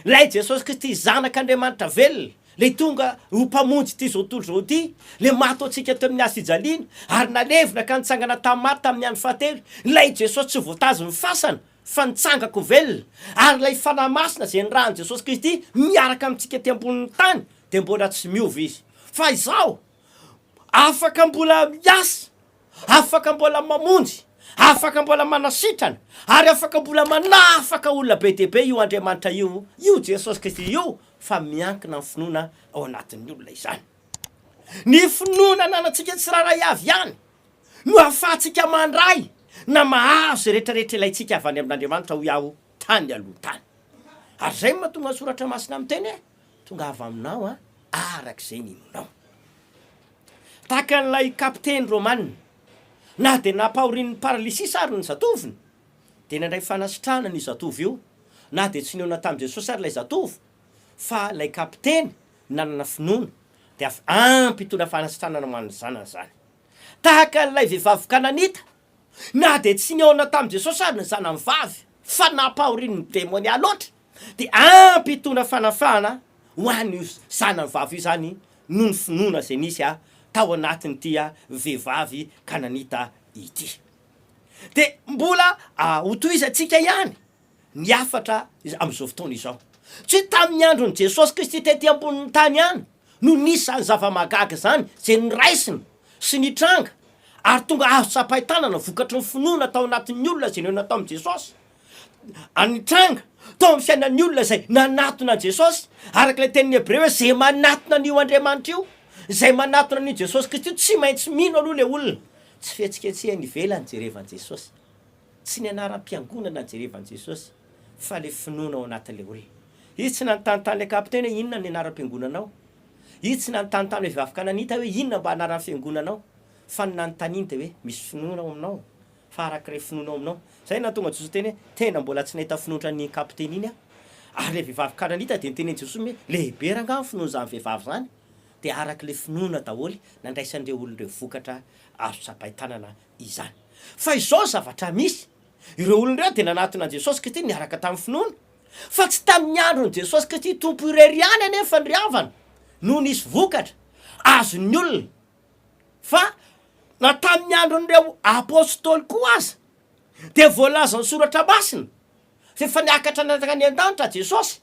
lay Jesosy Kristy Zanak'Andriamanitra velona, le tonga ho mpamonjy ity zao tontolo zao ity, le maty ho antsika teo amin'ny hazo fijaliana, ary nalevina ka nitsangana tamin'ny maty tamin'ny andro fahatelo, ilay Jesosy tsy voatazon'ny fasana fa nitsangako velona, ary ilay Fanahy Masina izay nirahan'i Jesosy Kristy miaraka amintsika ety ambonin'ny tany dia mbola tsy miova izy. Fa izao, afaka mbola miasa, afaka mbola mamonjy, afaka mbola manasitrana, ary afaka mbola manafaka olona be dia be io Andriamanitra io, io Jesosy Kristy io, fa miankina amin'ny finoana ao anatin'ny olona izany. Ny finoana ananantsika tsirairay avy ihany no ahafahantsika mandray na mahazo izay rehetrarehetra ilaintsika avy any amin'Andriamanitra, hoy aho tany aloha tany. Ary izay no mahatonga ny Soratra Masina miteny hoe, Tongava aminao aho araka izay ninoanao. Tahaka an'ilay kapiteny romana, na dia nampahorian'ny paralysisa ary ny zatovony, dia nandray fanasitranana io zatovo io, na dia tsy nihaona tamin'i Jesosy ary ilay zatovo, fa ilay kapiteny nanana finoana, dia ampy hitondra fanasitranana ho an'ny zanany izany. Tahaka an'ilay vehivavy kananita, na dia tsy nihaona tamin'i Jesosy ary ny zanany vavy, fa nampahorian'ny demonia loatra, dia ampy hitondra fanafahana ho an'io zanany vavy io izany noho ny finoana izay nisy tao anatin'ity vehivavy kananita ity. Dia mbola hotohizantsika ihany ny hafatra amin'izao fotoana izao. Tsy tamin'ny andron'i Jesosy Kristy tety ambonin'ny tany ihany no nisy izany zava-mahagaga izany izay noraisina sy nitranga. Ary tonga azo tsapain-tanana vokatry ny finoana tao anatin'ny olona izay nihaona tamin'i Jesosy. Ary nitranga tao amin'ny fiainan'ny olona izay nanatona an'i Jesosy, araka ilay tenin'ny Hebreo hoe izay manatona an'io Andriamanitra io, izay manatona an'io Jesosy Kristy io, tsy maintsy mino aloha ilay olona. Tsy fihetsiketsehana ivelany jerevan'i Jesosy. Tsy ny anaram-piangonana jerevan'i Jesosy, fa ilay finoana ao anatin'ilay olona. Izy tsy nanontany tamin'ilay kapiteny hoe inona ny anaram-piangonanao. Izy tsy nanontany tamin'ilay vehivavy kananita hoe inona mba anaran'ny fiangonanao. Fa ny nanontaniany dia hoe misy finoana ao aminao? Fa araka ilay finoana ao aminao. Izay no nahatonga Jesosy niteny hoe tena mbola tsy nahita finoana ohatran'iny kapiteny iny aho. Ary ilay vehivavy kananita dia nitenenin'i Jesosy hoe lehibe rangaha ny finoan'izany vehivavy izany. Dia araka ilay finoana daholo nandraisan'ireo olona ireo vokatra azo tsapain-tanana izany. Fa izao ny zavatra misy, ireo olona ireo dia nanatona an'i Jesosy Kristy niaraka tamin'ny finoana. Fa tsy tamin'ny andron'i Jesosy Kristy Tompo irery ihany anefa ry havana no nisy vokatra azon'ny olona, fa na tamin'ny andron'ireo Apostoly koa aza dia voalazan'ny Soratra Masina fa efa niakatra nankany an-danitra Jesosy,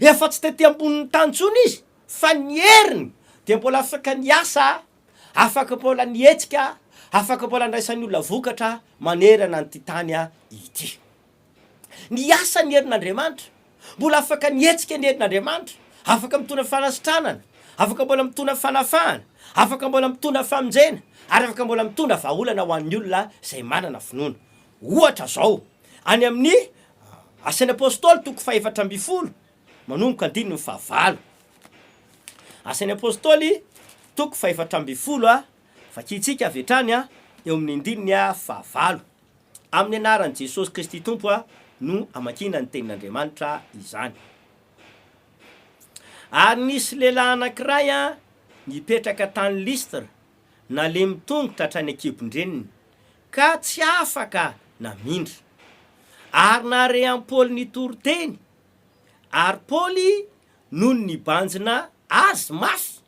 efa tsy tety ambonin'ny tany intsony Izy, fa ny heriny dia mbola afaka niasa, afaka mbola nihetsika, afaka mbola andraisan'ny olona vokatra manerana an'ity tany ity. Niasa ny herin'Andriamanitra. Mbola afaka nihetsika ny herin'Andriamanitra. Afaka mitondra fanasitranana, afaka mbola mitondra fanafahana, afaka mbola mitondra famonjena, ary afaka mbola mitondra vahaolana ho an'ny olona izay manana finoana. Ohatra izao, any amin'ny Asan'ny Apostoly toko fahefatra ambin'ny folo, manomboka andininy fahavalo. Asan'ny Apostoly toko fahefatra ambin'ny folo, vakintsika avy hatrany eo amin'ny andininy fahavalo. Amin'ny anaran'i Jesosy Kristy Tompo no amakiana ny tenin'Andriamanitra izany. Ary nisy lehilahy anankiray nipetraka tany Lystra, nalemy tongotra hatrany an-kibon-dreniny, ka tsy afaka namindra. Ary nahare an'i Paoly nitory teny, ary Paoly nony nibanjina azy mafy,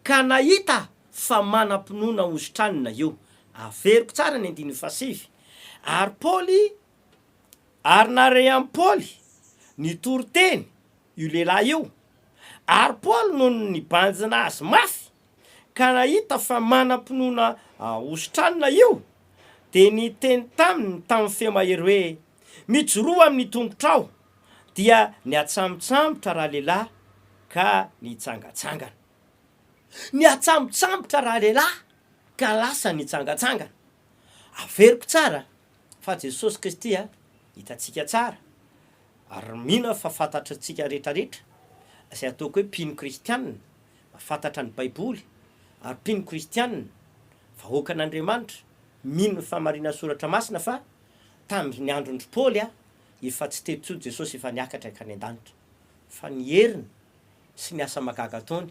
ka nahita fa manam-pinoana hositranina io. Averiko tsara ny andininy fahasivy. Ary Paoly, ary nahare an'i Paoly nitory teny io lehilahy io, ary Paoly nony nibanjina azy mafy, ka nahita fa manam-pinoana hositranina io, dia niteny taminy tamin'ny feo mahery hoe, Mijoroa amin'ny tongotrao. Dia niatsambotsambotra ralehilahy ka nitsangantsangana. Niatsambotsambotra ralehilahy ka lasa nitsangantsangana. Averiko tsara fa Jesosy Kristy hitantsika tsara ary mino aho fa fantatr'tsika rehetrarehetra izay ataoko hoe mpino kristianina, mahafantatra ny baiboly ary mpino kristianina, vahoakan'Andriamanitra, mino ny fahamarinan'ny soratra masina fa tamin'ny andron-dry Paoly efa tsy teto intsony Jesosy efa niakatra hankany an-danitra fa ny heriny sy ny asa mahagaga ataony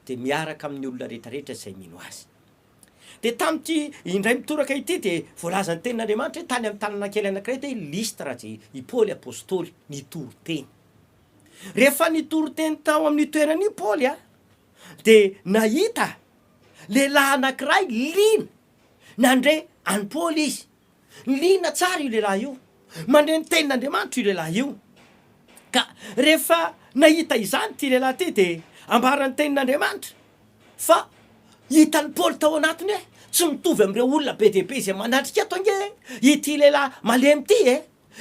dia miaraka amin'ny olona rehetrarehetra izay mino azy. Dia tamin'ity indray mitoraka ity dia voalazan'ny tenin'Andriamanitra hoe tany amin'ny tanana kely anankiray dia Lystra je i Paoly apostoly nitory teny. Rehefa nitory teny tao amin'io toerana io Paoly a dia nahita lehilahy anankiray liana nandre an'i Paoly izy. Liana tsara io lehilahy io. Mandre ny tenin'Andriamanitra io lehilahy io. Ka rehefa nahita izany ity lehilahy ity dia ambaran'ny tenin'Andriamanitra fa hitan'i Paoly tao anatiny hoe tsy mitovy amin'ireo olona be dia be izay manatrika eto ange ity lehilahy malemy ity e.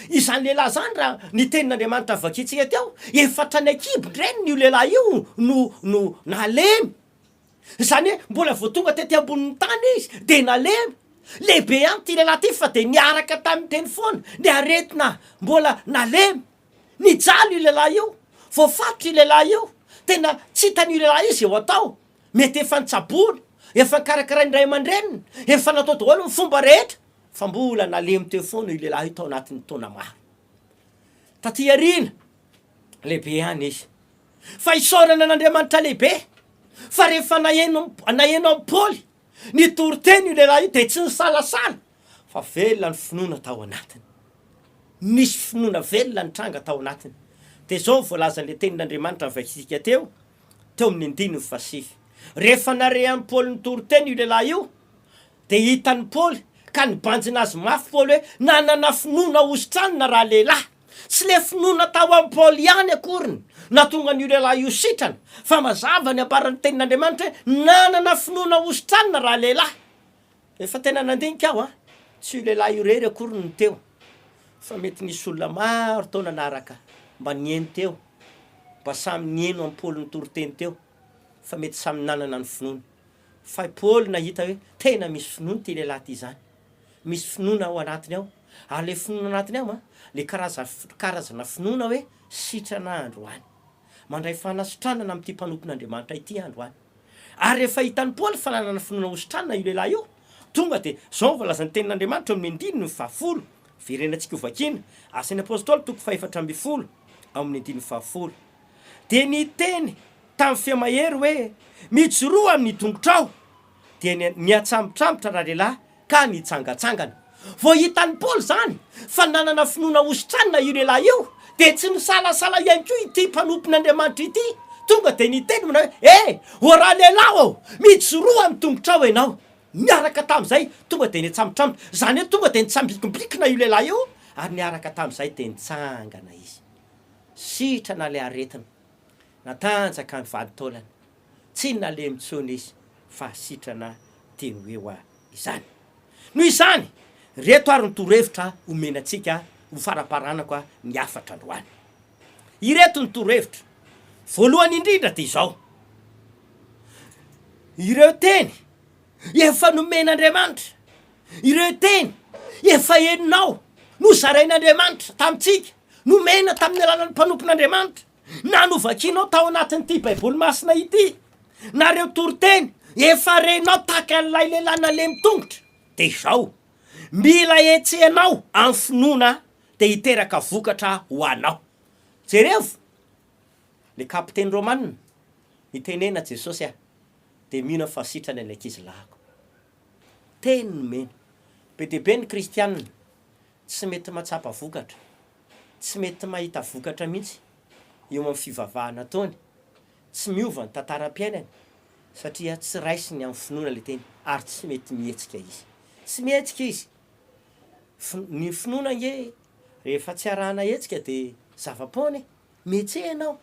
Izany lehilahy izany raha ny tenin'Andriamanitra vakintsika teo, efa hatrany an-kibon-dreniny io lehilahy io no no nalemy. Izany hoe mbola vao tonga tety ambonin'ny tany izy dia nalemy. Lehibe ihany ity lehilahy ity fa dia niaraka tamin'ny teny foana ny aretina mbola nalemy. Nijaly io lehilahy io, voafatotra io lehilahy io, tena tsy hitan'io lehilahy io izay ho atao. Mety efa nitsaboana, efa nokarakarain'ny ray aman-dreniny, efa natao daholo ny fomba rehetra fa mbola nalemy teo foana io lehilahy io tao anatin'ny taona maro. Taty aoriana, lehibe ihany izy. Fa isaorana an'Andriamanitra lehibe fa rehefa naheno naheno an'i Paoly nitory teny io lehilahy io dia tsy nisalasala fa velona ny finoana tao anatiny. Nisy finoana velona nitranga tao anatiny. Dia izao no voalazan'ilay tenin'Andriamanitra novakintsika teo, teo amin'ny andininy fahasivy. Rehefa nare an'i Paoly nitory teny io lehilahy io, dia hitan'i Paoly ka nibanjina azy mafy Paoly hoe nanana finoana hositranina ralehilahy. Tsy le finoana tao amin'i Paoly ihany akory no nahatonga an'io lehilahy io sitrana, fa mazava ny ambaran'ny Tenin'Andriamanitra hoe nanana finoana hositranina ralehilahy. Efa tena nandinika aho an, tsy io lehilahy io irery akory no teo fa mety nisy olona maro tao nanaraka mba nihaino teo, mba samy nihaino an'i Paoly nitory teny teo fa mety samy nanana ny finoany. Fa i Paoly nahita hoe tena misy finoana ity lehilahy ity izany, misy finoana ao anatiny ao, ary le finoana anatiny ao an, le karaza karazana finoana hoe sitrana androany, mandray fanasitranana amin'ity mpanompon'Andriamanitra ity androany. Ary rehefa hitan'i Paoly fa nanana finoana hositranina io lehilahy io, tonga dia izao no voalazan'ny Tenin'Andriamanitra eo amin'ny andininy fahafolo, verenantsika hovakina, Asan'ny Apostoly toko fahefatra ambin'ny folo, ao amin'ny andininy fahafolo. Dia niteny tamin'ny feo mahery hoe, Mijoroa amin'ny tongotrao! Dia niantsambotrambotr ralehilahy ka nitsangantsangana. Vao hitan'i Paoly izany fa nanana finoana hositranina io lehilahy io, dia tsy nisalasala ihany koa ity mpanompon'Andriamanitra ity, tonga dia niteny manao hoe, E, ô ralehilahy ô, mijoroa amin'ny tongotrao ianao! Niaraka tamin'izay, tonga dia niantsambotrambotr, izany hoe tonga dia nitsambikimbikina io lehilahy io, ary niaraka tamin'izay dia nitsangana izy. Sitrana ilay aretina, natanjaka ny vanin-taolany, tsy nalemy intsony izy fa sitrana teny ho eo izany. Noho izany, ireto ary ny torohevitra omena antsika ho faramparanako ny hafatra androany. Ireto ny torohevitra, voalohany indrindra dia izao, ireo teny efa nomen'Andriamanitra, ireo teny efa henonao nozarain'Andriamanitra tamintsika, nomena tamin'ny alalan'ny mpanompon'Andriamanitra, na novakianao tao anatin'ity Baiboly masina ity, na ireo toriteny efa renao tahaka an'ilay lehilahy nalemy tongotra, dia izao, mila hetsehanao amin'ny finoana dia hiteraka vokatra ho anao. Jerevo le kapiteny romana nitenena Jesosy aho dia mino aho fa sitrana ny ankizy lahiko. Teny nomena. Be dia be ny kristiana tsy mety mahatsapa vokatra. tsy mety mahita vokatra mihitsy eo amin'ny fivavahana ataony, tsy miova ny tantaram-piainany satria tsy raisiny amin'ny finoana ilay teny ary tsy mety mihetsika izy. Tsy mihetsika izy. Fi- ny finoana ange rehefa tsy arahana hetsika de zava-poana e, mihetseha ianao.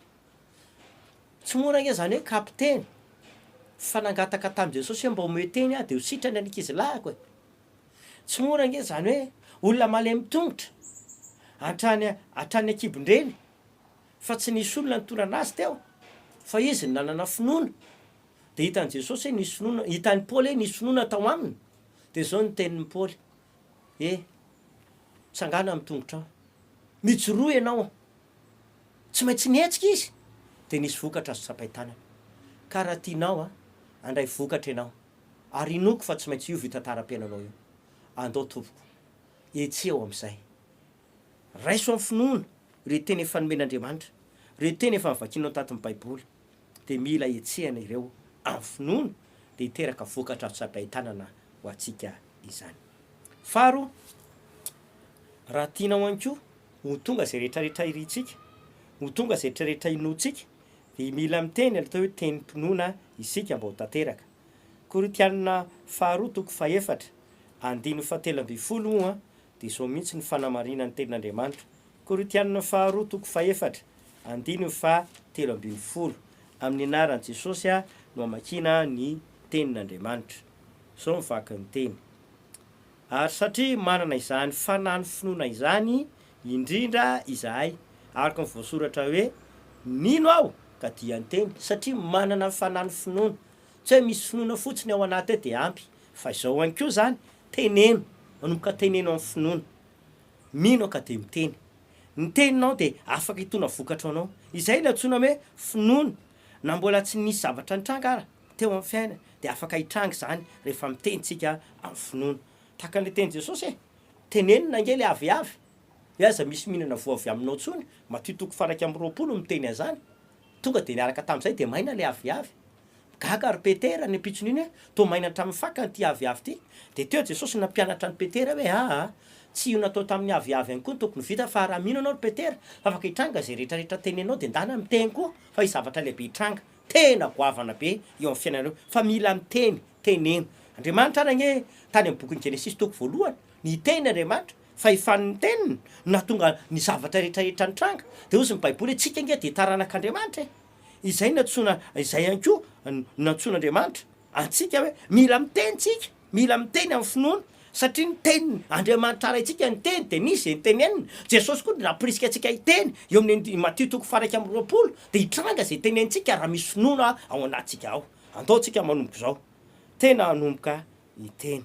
Tsy mora ange zany hoe kapiteny fa nangataka tamin'i Jesosy hoe mba omeo teny aho de ho sitrana ny ankizilahiko e. Tsy mora ange izany hoe olona malemy tongotra hatrany hatrany an-kibon-dreny fa tsy nisy olona nitondrana azy teo fa izy no nanana finoana dia hitan'i Jesosy hoe nisy finoana, hitan'i Paoly hoe nisy finoana tao aminy dia izao ny tenin'i Paoly he mitsangàna amin'ny tongotrao, mijoroa ianao, tsy maintsy nihetsika izy dia nisy vokatra azo tsapain-tanana ka raha tianao handray vokatra ianao Ary inoako fa tsy maintsy hiova io tantaram-piainanao io. Andao tompoko, hetseho amin'izay. Raiso amin'ny finoana ireo teny efa nomen'Andriamanitra, ireo teny efa novakianao tato amin'ny Baiboly. Dia mila hetsehana ireo amin'ny finoana, dia hiteraka vokatra azo tsapain-tanana ho antsika izany. Faharoa, raha tianao ihany koa ho tonga izay rehetra rehetra irintsika, ho tonga izay rehetra rehetra inoantsika, dia mila miteny ilay atao hoe tenim-pinoana isika mba ho tanteraka. Korintiana faharoa toko fahefatra, andininy fahatelo ambin'ny folo moa dia izao mihitsy ny fanamarinan'ny tenin'Andriamanitra, Korintiana faharoa toko fahefatra, andininy fahatelo ambin'ny folo, Amin'ny anaran'i Jesosy no amakiana ny tenin'Andriamanitra. Izao ny vakin'ny teny. Ary satria manana izany fanahin'ny finoana izany indrindra izahay, araka ny voasoratra hoe, Nino aho, ka dia niteny, satria manana ny fanahin'ny finoana. Tsy hoe misy finoana fotsiny ao anaty ao dia ampy, fa izao ihany koa izany, teneno, manomboka teneno amin'ny finoana. Mino aho ka dia miteny. Ny teninao dia afaka hitondra vokatra ho anao. Izay ilay antsoina hoe finoana, na mbola tsy nisy zavatra nitranga ara. teo amin'ny fiainana dia afaka hitranga izany rehefa miteny tsika amin'ny finoana. Tahaka an'ilay tenin'i Jesosy e! Tenenina ange ilay aviavy hoe aza misy mihinana voa avy aminao intsony, Matio toko faha 21 no miteny an'izany. Tonga dia niaraka tamin'izay dia maina ilay aviavy. Gaga ry Petera ny ampitson'iny hoe toa maina hatramin'ny fakany ity aviavy ity. Dia teo Jesosy nampianatra an'i Petera hoe aa, tsy io natao tamin'ny aviavy ihany koa no tokony ho vita fa raha mino ianao ry Petera fa afaka hitranga izay rehetra rehetra teneninao dia ndana miteny koa fa hisy zavatra lehibe hitranga. Tena goavana be eo amin'ny fiainanareo fa mila miteny, teneno. Andriamanitra ary anie tany amin'ny bokin'ny Genesisy toko voalohany, niteny Andriamanitra fa efa ny teniny no nahatonga ny zavatra rehetra rehetra nitranga. Dia hozy ny baiboly hoe tsika ange dia taranak'Andriamanitra e! Izay no antsoina, izay ihany koa no nantsoin'Andriamanitra antsika hoe mila miteny tsika. Mila miteny amin'ny finoana satria ny tenin' Andriamanitra Raintsika ny teny dia nisy izay niteneniny. Jesosy koa dia nampirisika antsika hiteny eo amin'ny Matio toko faha 21 dia hitranga izay tenenintsika raha misy finoana ao anatintsika ao. Andao tsika manomboka izao. Tena hanomboka hiteny.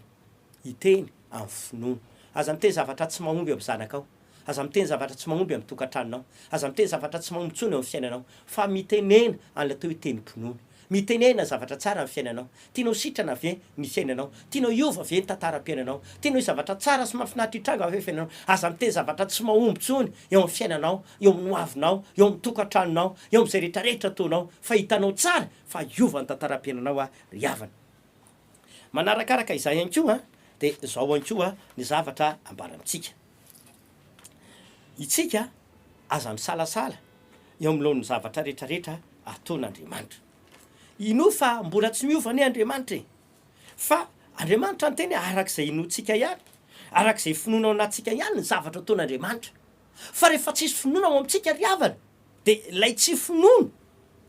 Hiteny amin'ny finoana. Aza miteny zavatra tsy mahomby eo amin'ny zanakao. Aza miteny zavatra tsy mahomby amin'ny tokantranonao. Aza miteny zavatra tsy mahomby intsony eo amin'ny fiainanao. Fa mitenena an'ilay atao hoe tenim-pinoana. Mitenena zavatra tsara amin'ny fiainanao. Tianao sitrana ve ny fiainanao? Tianao hiova ve ny tantaram-piainanao? Tianao hisy zavatra tsara sy mahafinaritra hitranga ve ny fiainanao? Aza miteny zavatra tsy mahomby intsony eo amin'ny fiainanao, eo amin'ny hoavinao, eo amin'ny tokantranonao, eo amin'izay rehetrarehetra ataonao, fa hitanao tsara fa hiova ny tantaram-piainanao ry havana. Manarakaraka izay ihany koa dia izao ihany koa ny zavatra ambara amintsika. Itsika aza misalasala eo anoloan'ny zavatra rehetrarehetra ataon'Andriamanitra. Inoa fa mbola tsy miova anie Andriamanitra e! Fa Andriamanitra niteny hoe araka izay inoantsika ihany, araka izay finoana ao anatintsika ihany ny zavatra ataon'Andriamanitra. Fa rehefa tsisy finoana ao amintsika ry havana, Dia ilay tsy finoana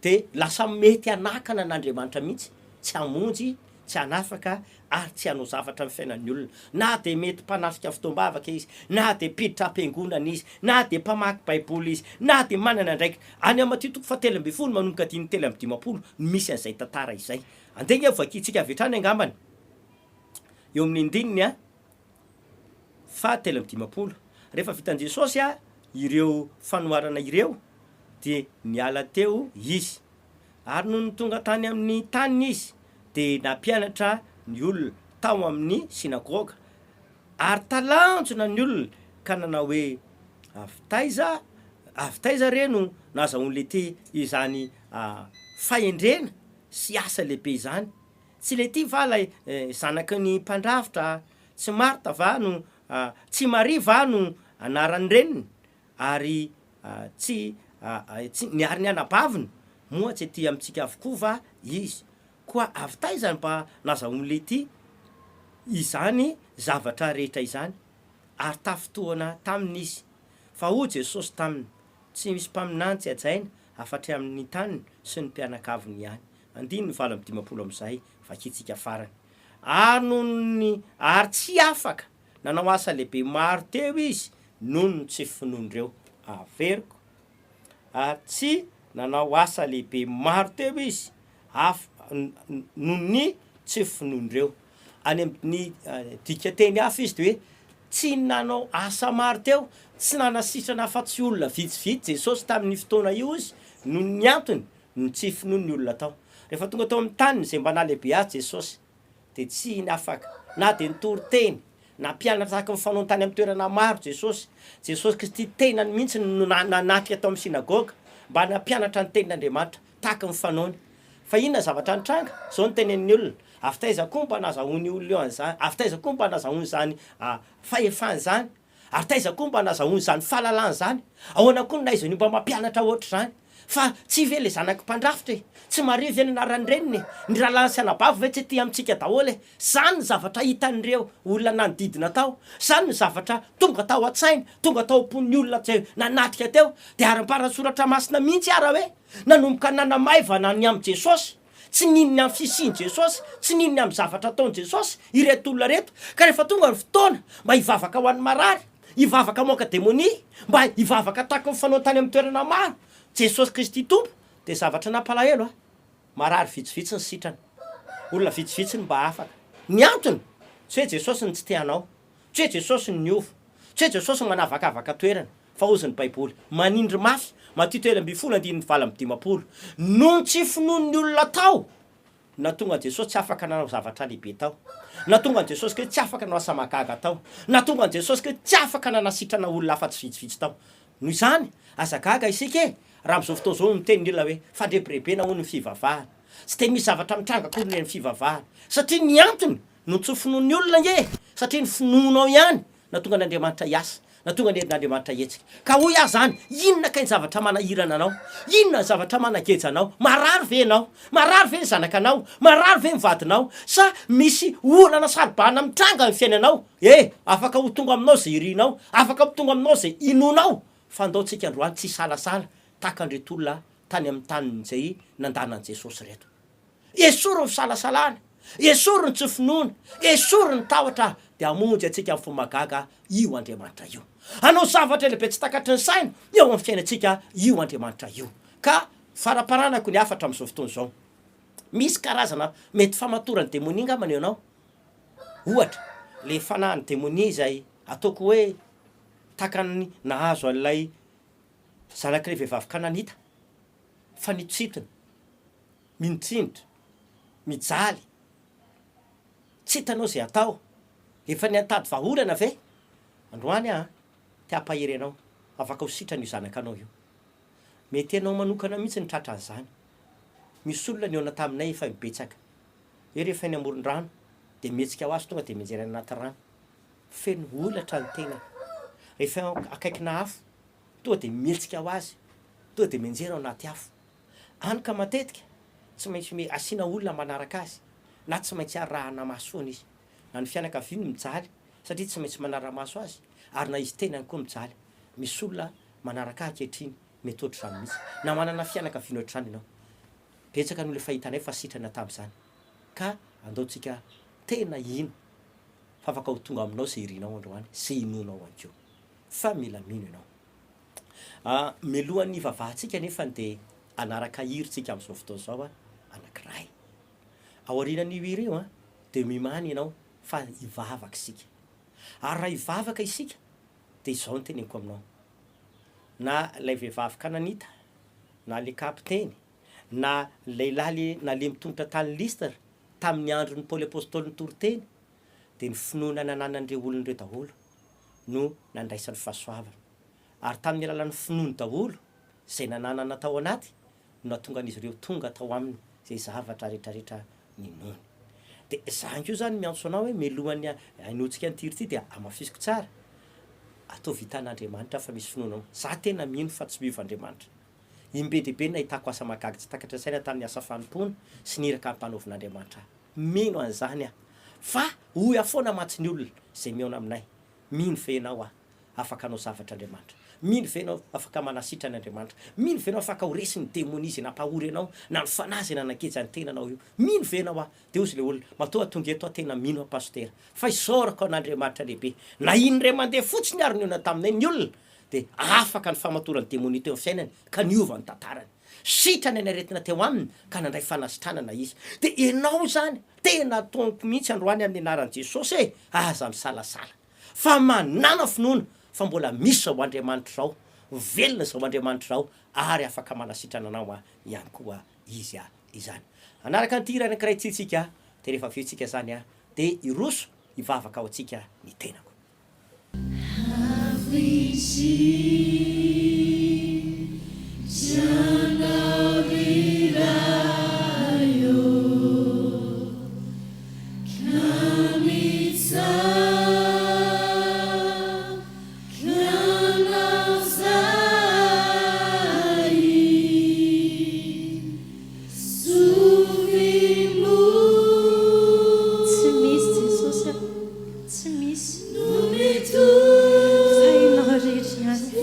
dia lasa mety hanakana an'Andriamanitra mihitsy tsy hamonjy, tsy hanafaka ary tsy hanao zavatra amin'ny fiainan'ny olona. Na dia mety mpanatrika fotoam-bavaka izy, na dia mpiditra am-piangonana izy, na dia mpamaky Baiboly izy, na dia manana andraikitra. Any amin'ny Matio toko fahatelo ambin'ny folo manomboka andininy 53 no misy an'izay tantara izay. Andeha ange hovakintsika avy hatrany angambany eo amin'ny andininy faha 53. Rehefa vitan'i Jesosy ireo fanoharana ireo, dia niala teo Izy. Ary nony tonga tany amin'ny taniny Izy, dia nampianatra ny olona tao amin'ny synagoga. Ary talanjona ny olona ka nanao hoe, Avy taiza, avy taiza re no nahazahoan'Ilety izany fahendrena sy asa lehibe izany? Tsy Lety va ilay zanaky ny mpandrafitra? Tsy Marta va no, tsy Maria va no anaran'ny reniny? Ary tsy, tsy, ny ary ny anabaviny, moa tsy ety amintsika avokoa va izy? Koa avy taiza no mba nazahoan'i Lety izany zavatra rehetra izany? Ary tafintohina taminy izy. Fa hoy Jesosy taminy, Tsy misy mpaminany tsy hajaina afa-tsy amin'ny taniny sy ny mpianakaviny ihany. Andininy 58 amin'izay vakintsika farany. Ary noho ny ary tsy afaka nanao asa lehibe maro teo izy noho ny tsy finoan'ireo. Averiko. Ary tsy nanao asa lehibe maro teo izy af noho ny tsy finoan'ireo. Any amin'ny dikanteny hafa izy dia hoe tsy nanao asa maro teo, tsy nanasitrana afa-tsy olona vitsivitsy Jesosy tamin'io fotoana io izy noho ny antony ny tsy finoan' ny olona tao. Rehefa tonga tao amin' ny taniny izay mba nahalehibe azy Jesosy, dia tsy afaka na dia nitory teny, nampianatra tahaka ny fanaony tany amin' ny toerana maro Jesosy. Jesosy Kristy tenany mihitsy no nanatrika tao amin' ny synagoga mba nampianatra ny tenin' Andriamanitra tahaka ny fanaony. Fa inona ny zavatra nitranga? Izao no tenenin' ny olona, Avy taiza koa mba nazahoan' io olona io an' izany? Avy taiza koa mba nazahoany izany fahefana izany? Ary taiza koa mba nazahoany izany fahalalana izany? Ahoana koa no nahaizany io mba mampianatra ohatr'izany? Fa tsy ve ilay zanaky mpandrafitra e? Tsy Maria ve ny anaran'ny reniny e? Ny rahalahiny sy anabavy ve tsy aty amintsika daholo e? Izany ny zavatra hitan'ireo olona nanodidina tao. Izany ny zavatra tonga tao an-tsainy, tonga tao am-pon'ny olona izay nanatrika teo. Dia ara-paran'ny Soratra Masina mihitsy ara hoe nanomboka nanamaivana ny amin'i Jesosy. Tsy nino ny amin'ny fisian'i Jesosy, tsy nino ny amin'ny zavatra ataon'i Jesosy ireto olona ireto. Ka rehefa tonga ny fotoana mba hivavaka ho an'ny marary, hivavaka hamoaka demonia, mba hivavaka tahaka ny fanaony tany amin'ny toerana maro, Jesosy Kristy Tompo, dia zavatra nampalahelo a! Marary vitsivitsy ny sitrana. Olona vitsivitsy no mba afaka. Ny antony, tsy hoe Jesosy no tsy te hanao, tsy hoe Jesosy no niova, tsy hoe Jesosy no manavakavaka toerana, Fa hozy ny Baiboly, manindry mafy, Matio 13 andininy 58, Noho ny tsy finoan'ny olona tao, nahatonga an'i Jesosy tsy afaka nanao zavatra lehibe tao. Nahatonga an'i Jesosy koa tsy afaka nanao asa mahagaga tao. Nahatonga an'i Jesosy koa tsy afaka nanasitrana olona afa-tsy vitsivitsy tao. Noho izany, aza gaga isika e, raha amin'izao fotoana izao miteny ny olona hoe, fandrebirebena hono ny fivavahana. Tsy dia misy zavatra mitranga akory ny fivavahana. Satria ny antony, noho ny tsy finoan'ny olona ange e! Satria ny finoanao ihany Nahatonga an'Andriamanitra hiasa. Nahatonga ny herin'Andriamanitra hihetsika. Ka hoy aho izany, inona kay ny zavatra manahirana anao? Inona ny zavatra manageja anao? Marary ve ianao? Marary ve ny zanakanao? Marary ve ny vadinao? Sa misy olana saro-bahana mitranga amin'ny fiainanao? E! Afaka ho tonga aminao izay irinao. Afaka ho tonga aminao izay inoanao. Fa ndao tsika androany tsy hisalasala tahaka an'ireto olona tany amin'ny tanin'izay nandana an'i Jesosy ireto. Esory ny fisalasalana. Esory ny tsy finoana, esory ny tahotra dia hamonjy antsika amin'ny fo mahagaga io Andriamanitra io. Hanao zavatra lehibe tsy takatry ny saina eo amin'ny fiainantsika io Andriamanitra io. Ka faramparanako ny hafatra amin'izao fotoana izao. Misy karazana mety famatoran'ny demonia angamba ny eo anao. Ohatra, le fanahin'ny demonia izay ataoko hoe takan'ny nahazo an'ilay zanak'ilay vehivavy kananita, fanitsintona, minitsinitra, mijaly, tsy hitanao izay atao, efa niantady vahaolana ve? Androany aho te hampahery anao, afaka ho sitrana io zanakanao io. Mety ianao manokana mihitsy no tratran'izany. Misy olona nihaona taminay efa betsaka. Hoe rehefa eny amoron-drano dia mihetsika ho azy tonga dia mianjera any anaty rano. Feno holatra ny tenany. Rehefa akaikina afo tonga dia mihetsika ho azy, tonga dia mianjera ao anaty afo. Any ka matetika tsy maintsy me asiana olona manaraka azy na tsy maintsy arahana maso foana izy. Na ny fianakaviany mijaly satria tsy maintsy manara-maso azy ary na izy tenany koa mijaly. Misy olona manaraka ahy ankehitriny mety ohatr'izany mihitsy. Na manana fianakaviana ohatr'izany ianao. Betsaka ny olona efa hitanay fa sitrana tamin'izany. Ka andao tsika tena hino fa afaka ho tonga aminao izay irinao androany sy inoanao ihany koa. Fa mila mino ianao. Ah, mialohan'ny hivavahantsika anefany dia hanaraka hira tsika amin'izao fotoana izao anankiray. Aorianan'io hira io dia mimany ianao fa hivavaka isika. Ary raha hivavaka isika dia izao no teneniko aminao, na ilay vehivavy kananita, na ilay kapiteny, na lehilahy nalemy tongotra tany Lystra tamin'ny andron'i Paoly Apostoly nitory teny, dia ny finoana nananan'ireo olona ireo daholo no nandraisany fahasoavana. Ary tamin'ny alalan'ny finoany daholo izay nananana tao anaty no nahatonga an'izy ireo tonga tao aminy izay zavatra rehetrarehetra ninoany. Dia izany koa izany miantso anao hoe mialohan'ny hainoantsika an'ity hira ity dia hamafisiko tsara, ataovy hitan'Andriamanitra fa misy finoana ao. Za tena mino fa tsy miova Andriamanitra. Im-be dia be no nahitako asa mahagaga tsy takatra saina tamin'ny asa fanompoana sy ny iraka ampanaovin'Andriamanitra ahy. Mino an'izany aho. Fa hoy aho foana mantsy ny olona izay mihaona aminay, mino ve ianao aho afaka hanao zavatra Andriamanitra? Mino ve ianao afaka manasitrana Andriamanitra? Mino ve ianao afaka ho resy ny demonia izay nampahory anao na ny fanahy izay nanageja ny tenanao io? Mino ve ianao aho? Dia hozy ilay olona, matoa tonga eto aho tena mino aho Pasitera fa isaorako an'Andriamanitra lehibe. Na indray mandeha fotsiny ary nihaona taminay ny olona dia afaka ny famatoran'ny demonia teo amin'ny fiainany ka niova ny tantarany. Sitrana ny aretina teo aminy ka nandray fanasitranana izy. Dia ianao izany, tena ataoko mihitsy androany amin'ny anaran'i Jesosy e! Aza misalasala fa manàna finoana fa mbola misy izao Andriamanitra izao, velona izao Andriamanitra izao ary afaka manasitrana anao ihany koa Izy izany. Hanaraka an'ity hira anankiray ity tsika dia rehefa avy eo tsika izany dia hiroso hivavaka ho antsika ny tenako. Tsy misy Jesosy a, tsy misy. Fa Ianao irery ihany.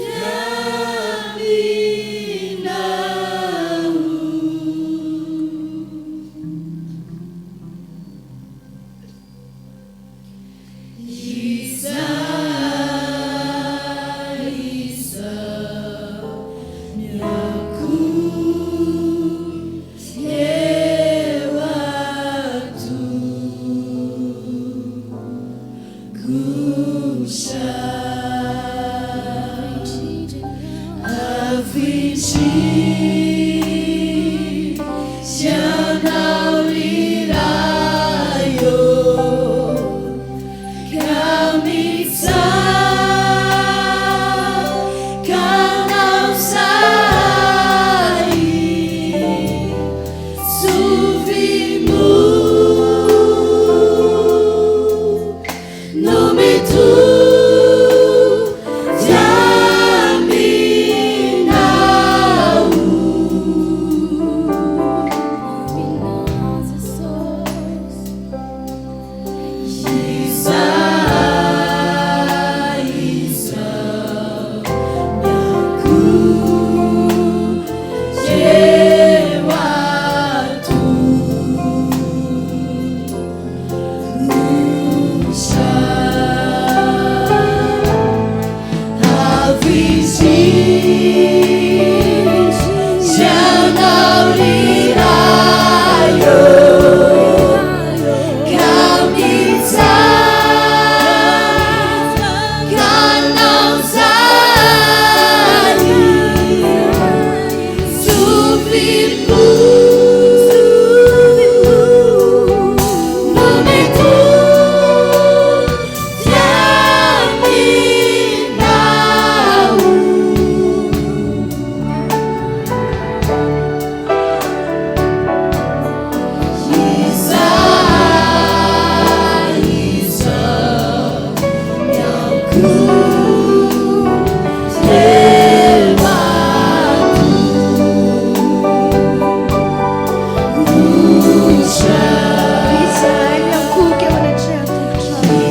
Izahay miankohoka eo anatrehan'ny tongotrao.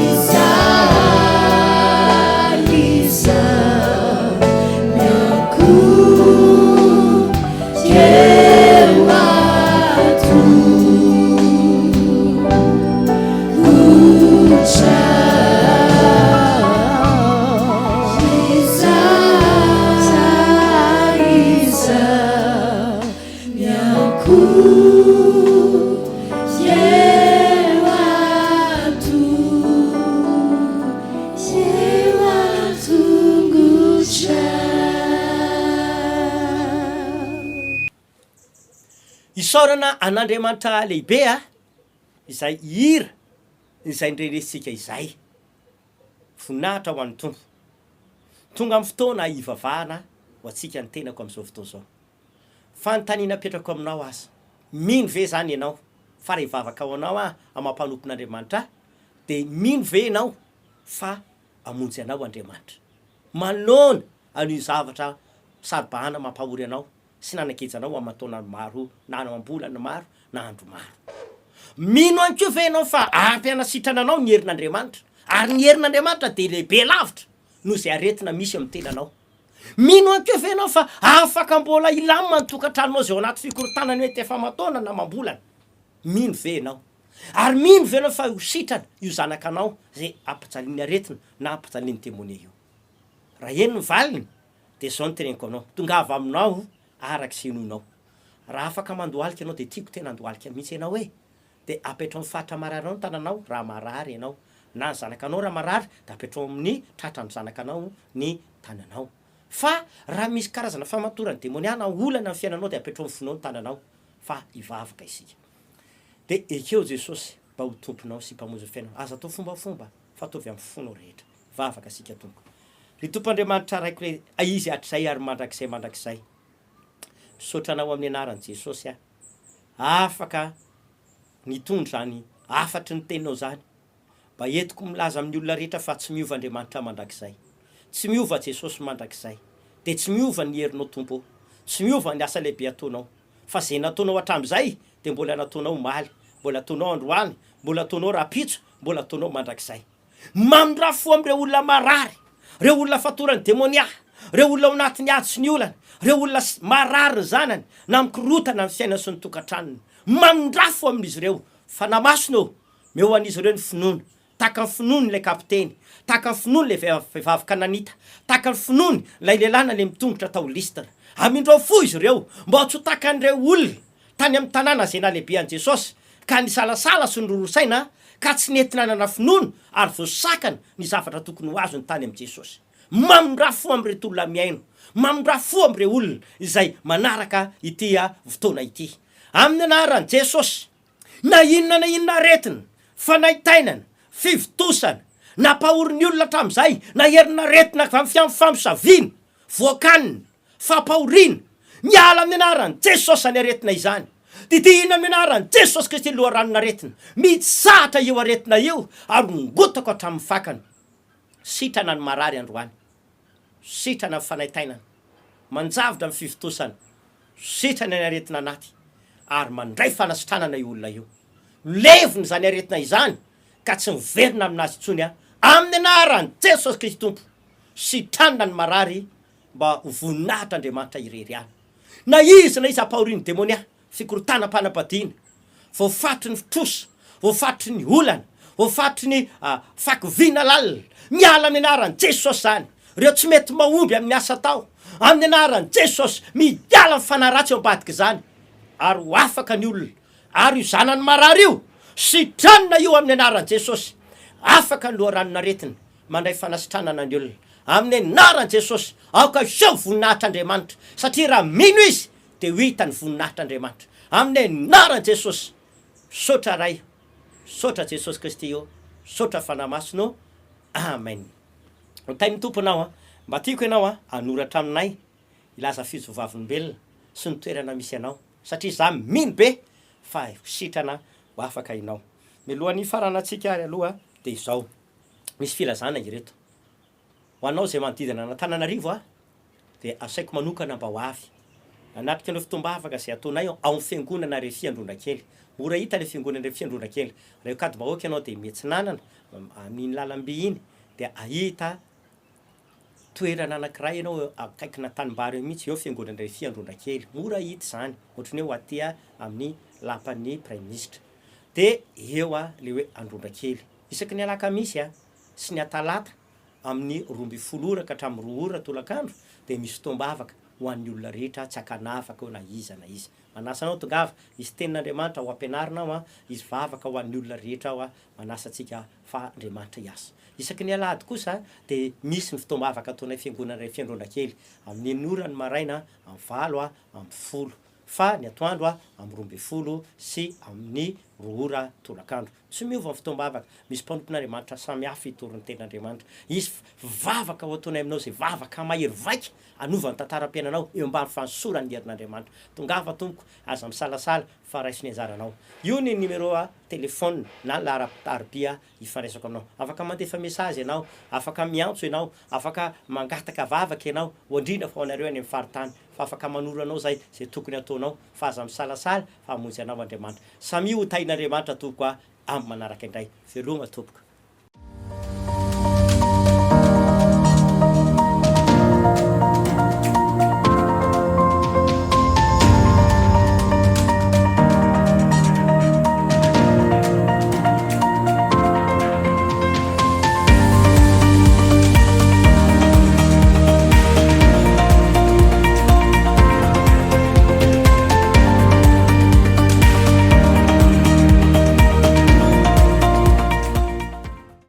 Isaorana an'Andriamanitra lehibe a, izay hira izay ndrenesintsika izay. Voninahitra ho an'ny Tompo. Tonga amin'ny fotoana hivavahana ho antsika ny tenako amin'izao fotoana izao. Fanontaniana apetrako aminao aza, mino ve izany ianao fa raha hivavaka ho anao aho amin'ny maha mpanompon'Andriamanitra ahy dia mino ve ianao fa hamonjy anao Andriamanitra? Manoloana an'io zavatra saro-bahana mampahory anao sy nanageja anao aman-taonany maro na amam-bolana maro na andro maro. Mino ihany koa ve ianao fa ampy hanasitrana anao ny herin'Andriamanitra? Ary ny herin'Andriamanitra dia lehibe lavitra noho izay aretina misy amin'ny tenanao. Mino ihany koa ve ianao fa afaka mbola hilamina ny tokantranonao izay ao anaty fikorontanana mety efa aman-taona na amam-bolana? Mino ve ianao? Ary mino ve ianao fa ho sitrana io zanakanao izay ampijalian'ny aretina na ampijalian'ny demonia io? Raha eny ny valiny dia izao no teneniko anao, tongava aminao araka izay inoanao. Raha afaka mandohalika ianao dia tiako tena handohalika mihitsy ianao e! Dia apetrao amin'ny faritra marary anao ny tananao raha marary ianao, na ny zanakanao raha marary dia apetrao amin'ny tratran'ny zanakanao ny tananao. Fa raha misy karazana famatoran'ny demonia na olana amin'ny fiainanao dia apetrao amin'ny fonao ny tananao fa hivavaka isika. Dia ekeo Jesosy mba ho Tomponao sy Mpamonjy ny fiainanao. Aza atao fombafomba fa ataovy amin'ny fonao rehetra. Hivavaka isika Tompo. Ry Tompo Andriamanitra Raiko le Izy hatrizay ary mandrakizay mandrakizay. Misaotra Anao amin'ny anaran'i Jesosy aho. Afaka nitondra izany hafatry ny teninao izany. Mba entiko milaza amin'ny olona rehetra fa tsy miova Andriamanitra mandrakizay. Tsy miova Jesosy mandrakizay. Dia tsy miova ny herinao Tompo ô. Tsy miova ny asa lehibe ataonao. Fa izay nataonao hatramin'izay dia mbola nataonao omaly, mbola ataonao androany, mbola ataonao rahampitso, mbola ataonao mandrakizay. Mamindrà fo amin'ireo olona marary, ireo olona fatoran'ny demonia, ireo olona ao anatin'ny ady sy ny olana, ireo olona marary ny zanany na mikorotana ny fiainany sy ny tokantranony. Mamindrà fo amin'izy ireo. Fanahy Masina ô, meo an'izy ireo ny finoana. Tahaka ny finoany ilay kapiteny, tahaka ny finoany ilay vehivavy Kananita, tahaka ny finoany ilay lehilahy nalemy tongotra tao Lystra. Amindrao fo izy ireo mba tsy ho tahaka an'ireo olona tany amin'ny tanàna izay nahalehibe an'i Jesosy, ka nisalasala sy niroro saina, ka tsy nety nanana finoana ary voasakana ny zavatra tokony ho azony tany amin'i Jesosy. Mamindrà fo amin'ireto olona mihaino, mamindrà fo amin'ireo olona izay manaraka ity fotoana ity. Amin'ny anaran'i Jesosy, na inona na inona aretina, fanaintainana, fivontosana, nampahory ny olona hatramin'izay, na herin'aretina avy amin'ny famosaviana, voakanina, fampahoriana, miala amin'ny anaran'i Jesosy izany aretina izany, didihina amin'ny anaran'i Jesosy Kristy ny loharanon'aretina, mitsahatra io aretina io ary ongotako hatramin'ny fakany, sitrana ny marary androany, sitrana ny fanaintainana, manjavotra ny fivontosana, sitrana ny aretina anaty ary mandray fanasitranana io olona io, levona izany aretina izany ka tsy miverina aminazy intsony amin'ny anaran'i Jesosy Kristy Tompo, sitranina ny marary mba ho voninahitr' Andriamanitra irery ihany. Na iza na iza ampahorian'ny demonia, fikorontanam-panambadiana, voafatotry ny trosa, voafatotry ny olana, voafatotry ny fahakiviana lalina, miala amin'ny anaran'i Jesosy izany. Ireo tsy mety mahomby amin'ny asa atao, amin'ny anaran'i Jesosy, miala ny fanahy ratsy eo ambadik'izany, ary ho afaka ny olona. Ary io zanany marary io, sitranina io amin'ny anaran'i Jesosy. Afaka ny loharanon'aretina. Mandray fanasitranana ny olona. Amin'ny anaran'i Jesosy, aoka hiseho voninahitr'Andriamanitra, satria raha mino izy dia ho hita ny voninahitr'Andriamanitra. Amin'ny anaran'i Jesosy. Misaotra Ray, misaotra Jesosy Kristy ô, misaotra Fanahy Masina ô. Amen. Ho tahin'ny Tompo ianao an. Mba tiako ianao an, hanoratra aminay, hilaza fijo vavolombelona sy ny toerana misy anao, satria za mino be fa ho sitrana ho afaka ianao. Mialohan'ny hifaranantsika ary aloha dia izao. Misy filazana ireto. Ho anao izay manodidina an'Antananarivo a, dia asaiko manokana mba ho avy hanatrika an'ireo fotoam-bavaka izay ataonay ao amin'ny fiangonana Refi Androndrakely. Mora hita ilay fiangonana Refi Androndrakely. Raha eo Ankadimbahoaka ianao dia miatsinanana amin'iny lalam-by iny dia hahita toerana anankiray ianao eo akaikina tanimbary eo mihitsy, eo fiangonana Refi Androndrakely. Mora hita izany, ohatran'ny hoe ho aty amin'ny lapan'ny praiminisitra. Dia eo ilay hoe Androndrakely. Isaky ny alakamisy sy ny atalata amin'ny 12 ora ka hatramin'ny 2 ora tolakandro dia misy fotoam-bavaka ho an'ny olona rehetra tsy ankanavaka eo na iza na iza. Manasa anao tongava, hisy tenin'Andriamanitra ho ampianarina ao an, hisy vavaka ho an'ny olona rehetra ao an, manasa antsika fa Andriamanitra hiasa. Isaky ny alahady kosa dia misy ny fotoam-bavaka ataonay fiangonana iray fiandroana kely, amin'ny enina ora ny maraina, amin'ny valo, amin'ny folo. Fa ny atoandro amin'ny 12 sy amin'ny 2 ora tolakandro. Tsy miova ny fotoam-bavaka. Misy mpanompon'Andriamanitra samy hafa hitory ny tenin'Andriamanitra. Hisy vavaka ho ataonay aminao izay vavaka mahery vaika hanova ny tantaram-piainanao eo ambany fanosoran'ny herin'Andriamanitra. Tongava tompoko, aza misalasala fa raiso ny anjaranao. Io ny numéro téléphone na laharam-tarobia ifandraisako aminao. Afaka mandefa message ianao, afaka miantso ianao, afaka mangataka vavaka ianao, ho indrindra fa ho anareo any amin'ny faritany, fa afaka manoro anao izahay izay tokony hataonao fa aza misalasala fa hamonjy anao Andriamanitra. Samia ho tahin'Andriamanitra tompoko a, amin'ny manaraka indray. Veloma tompoko.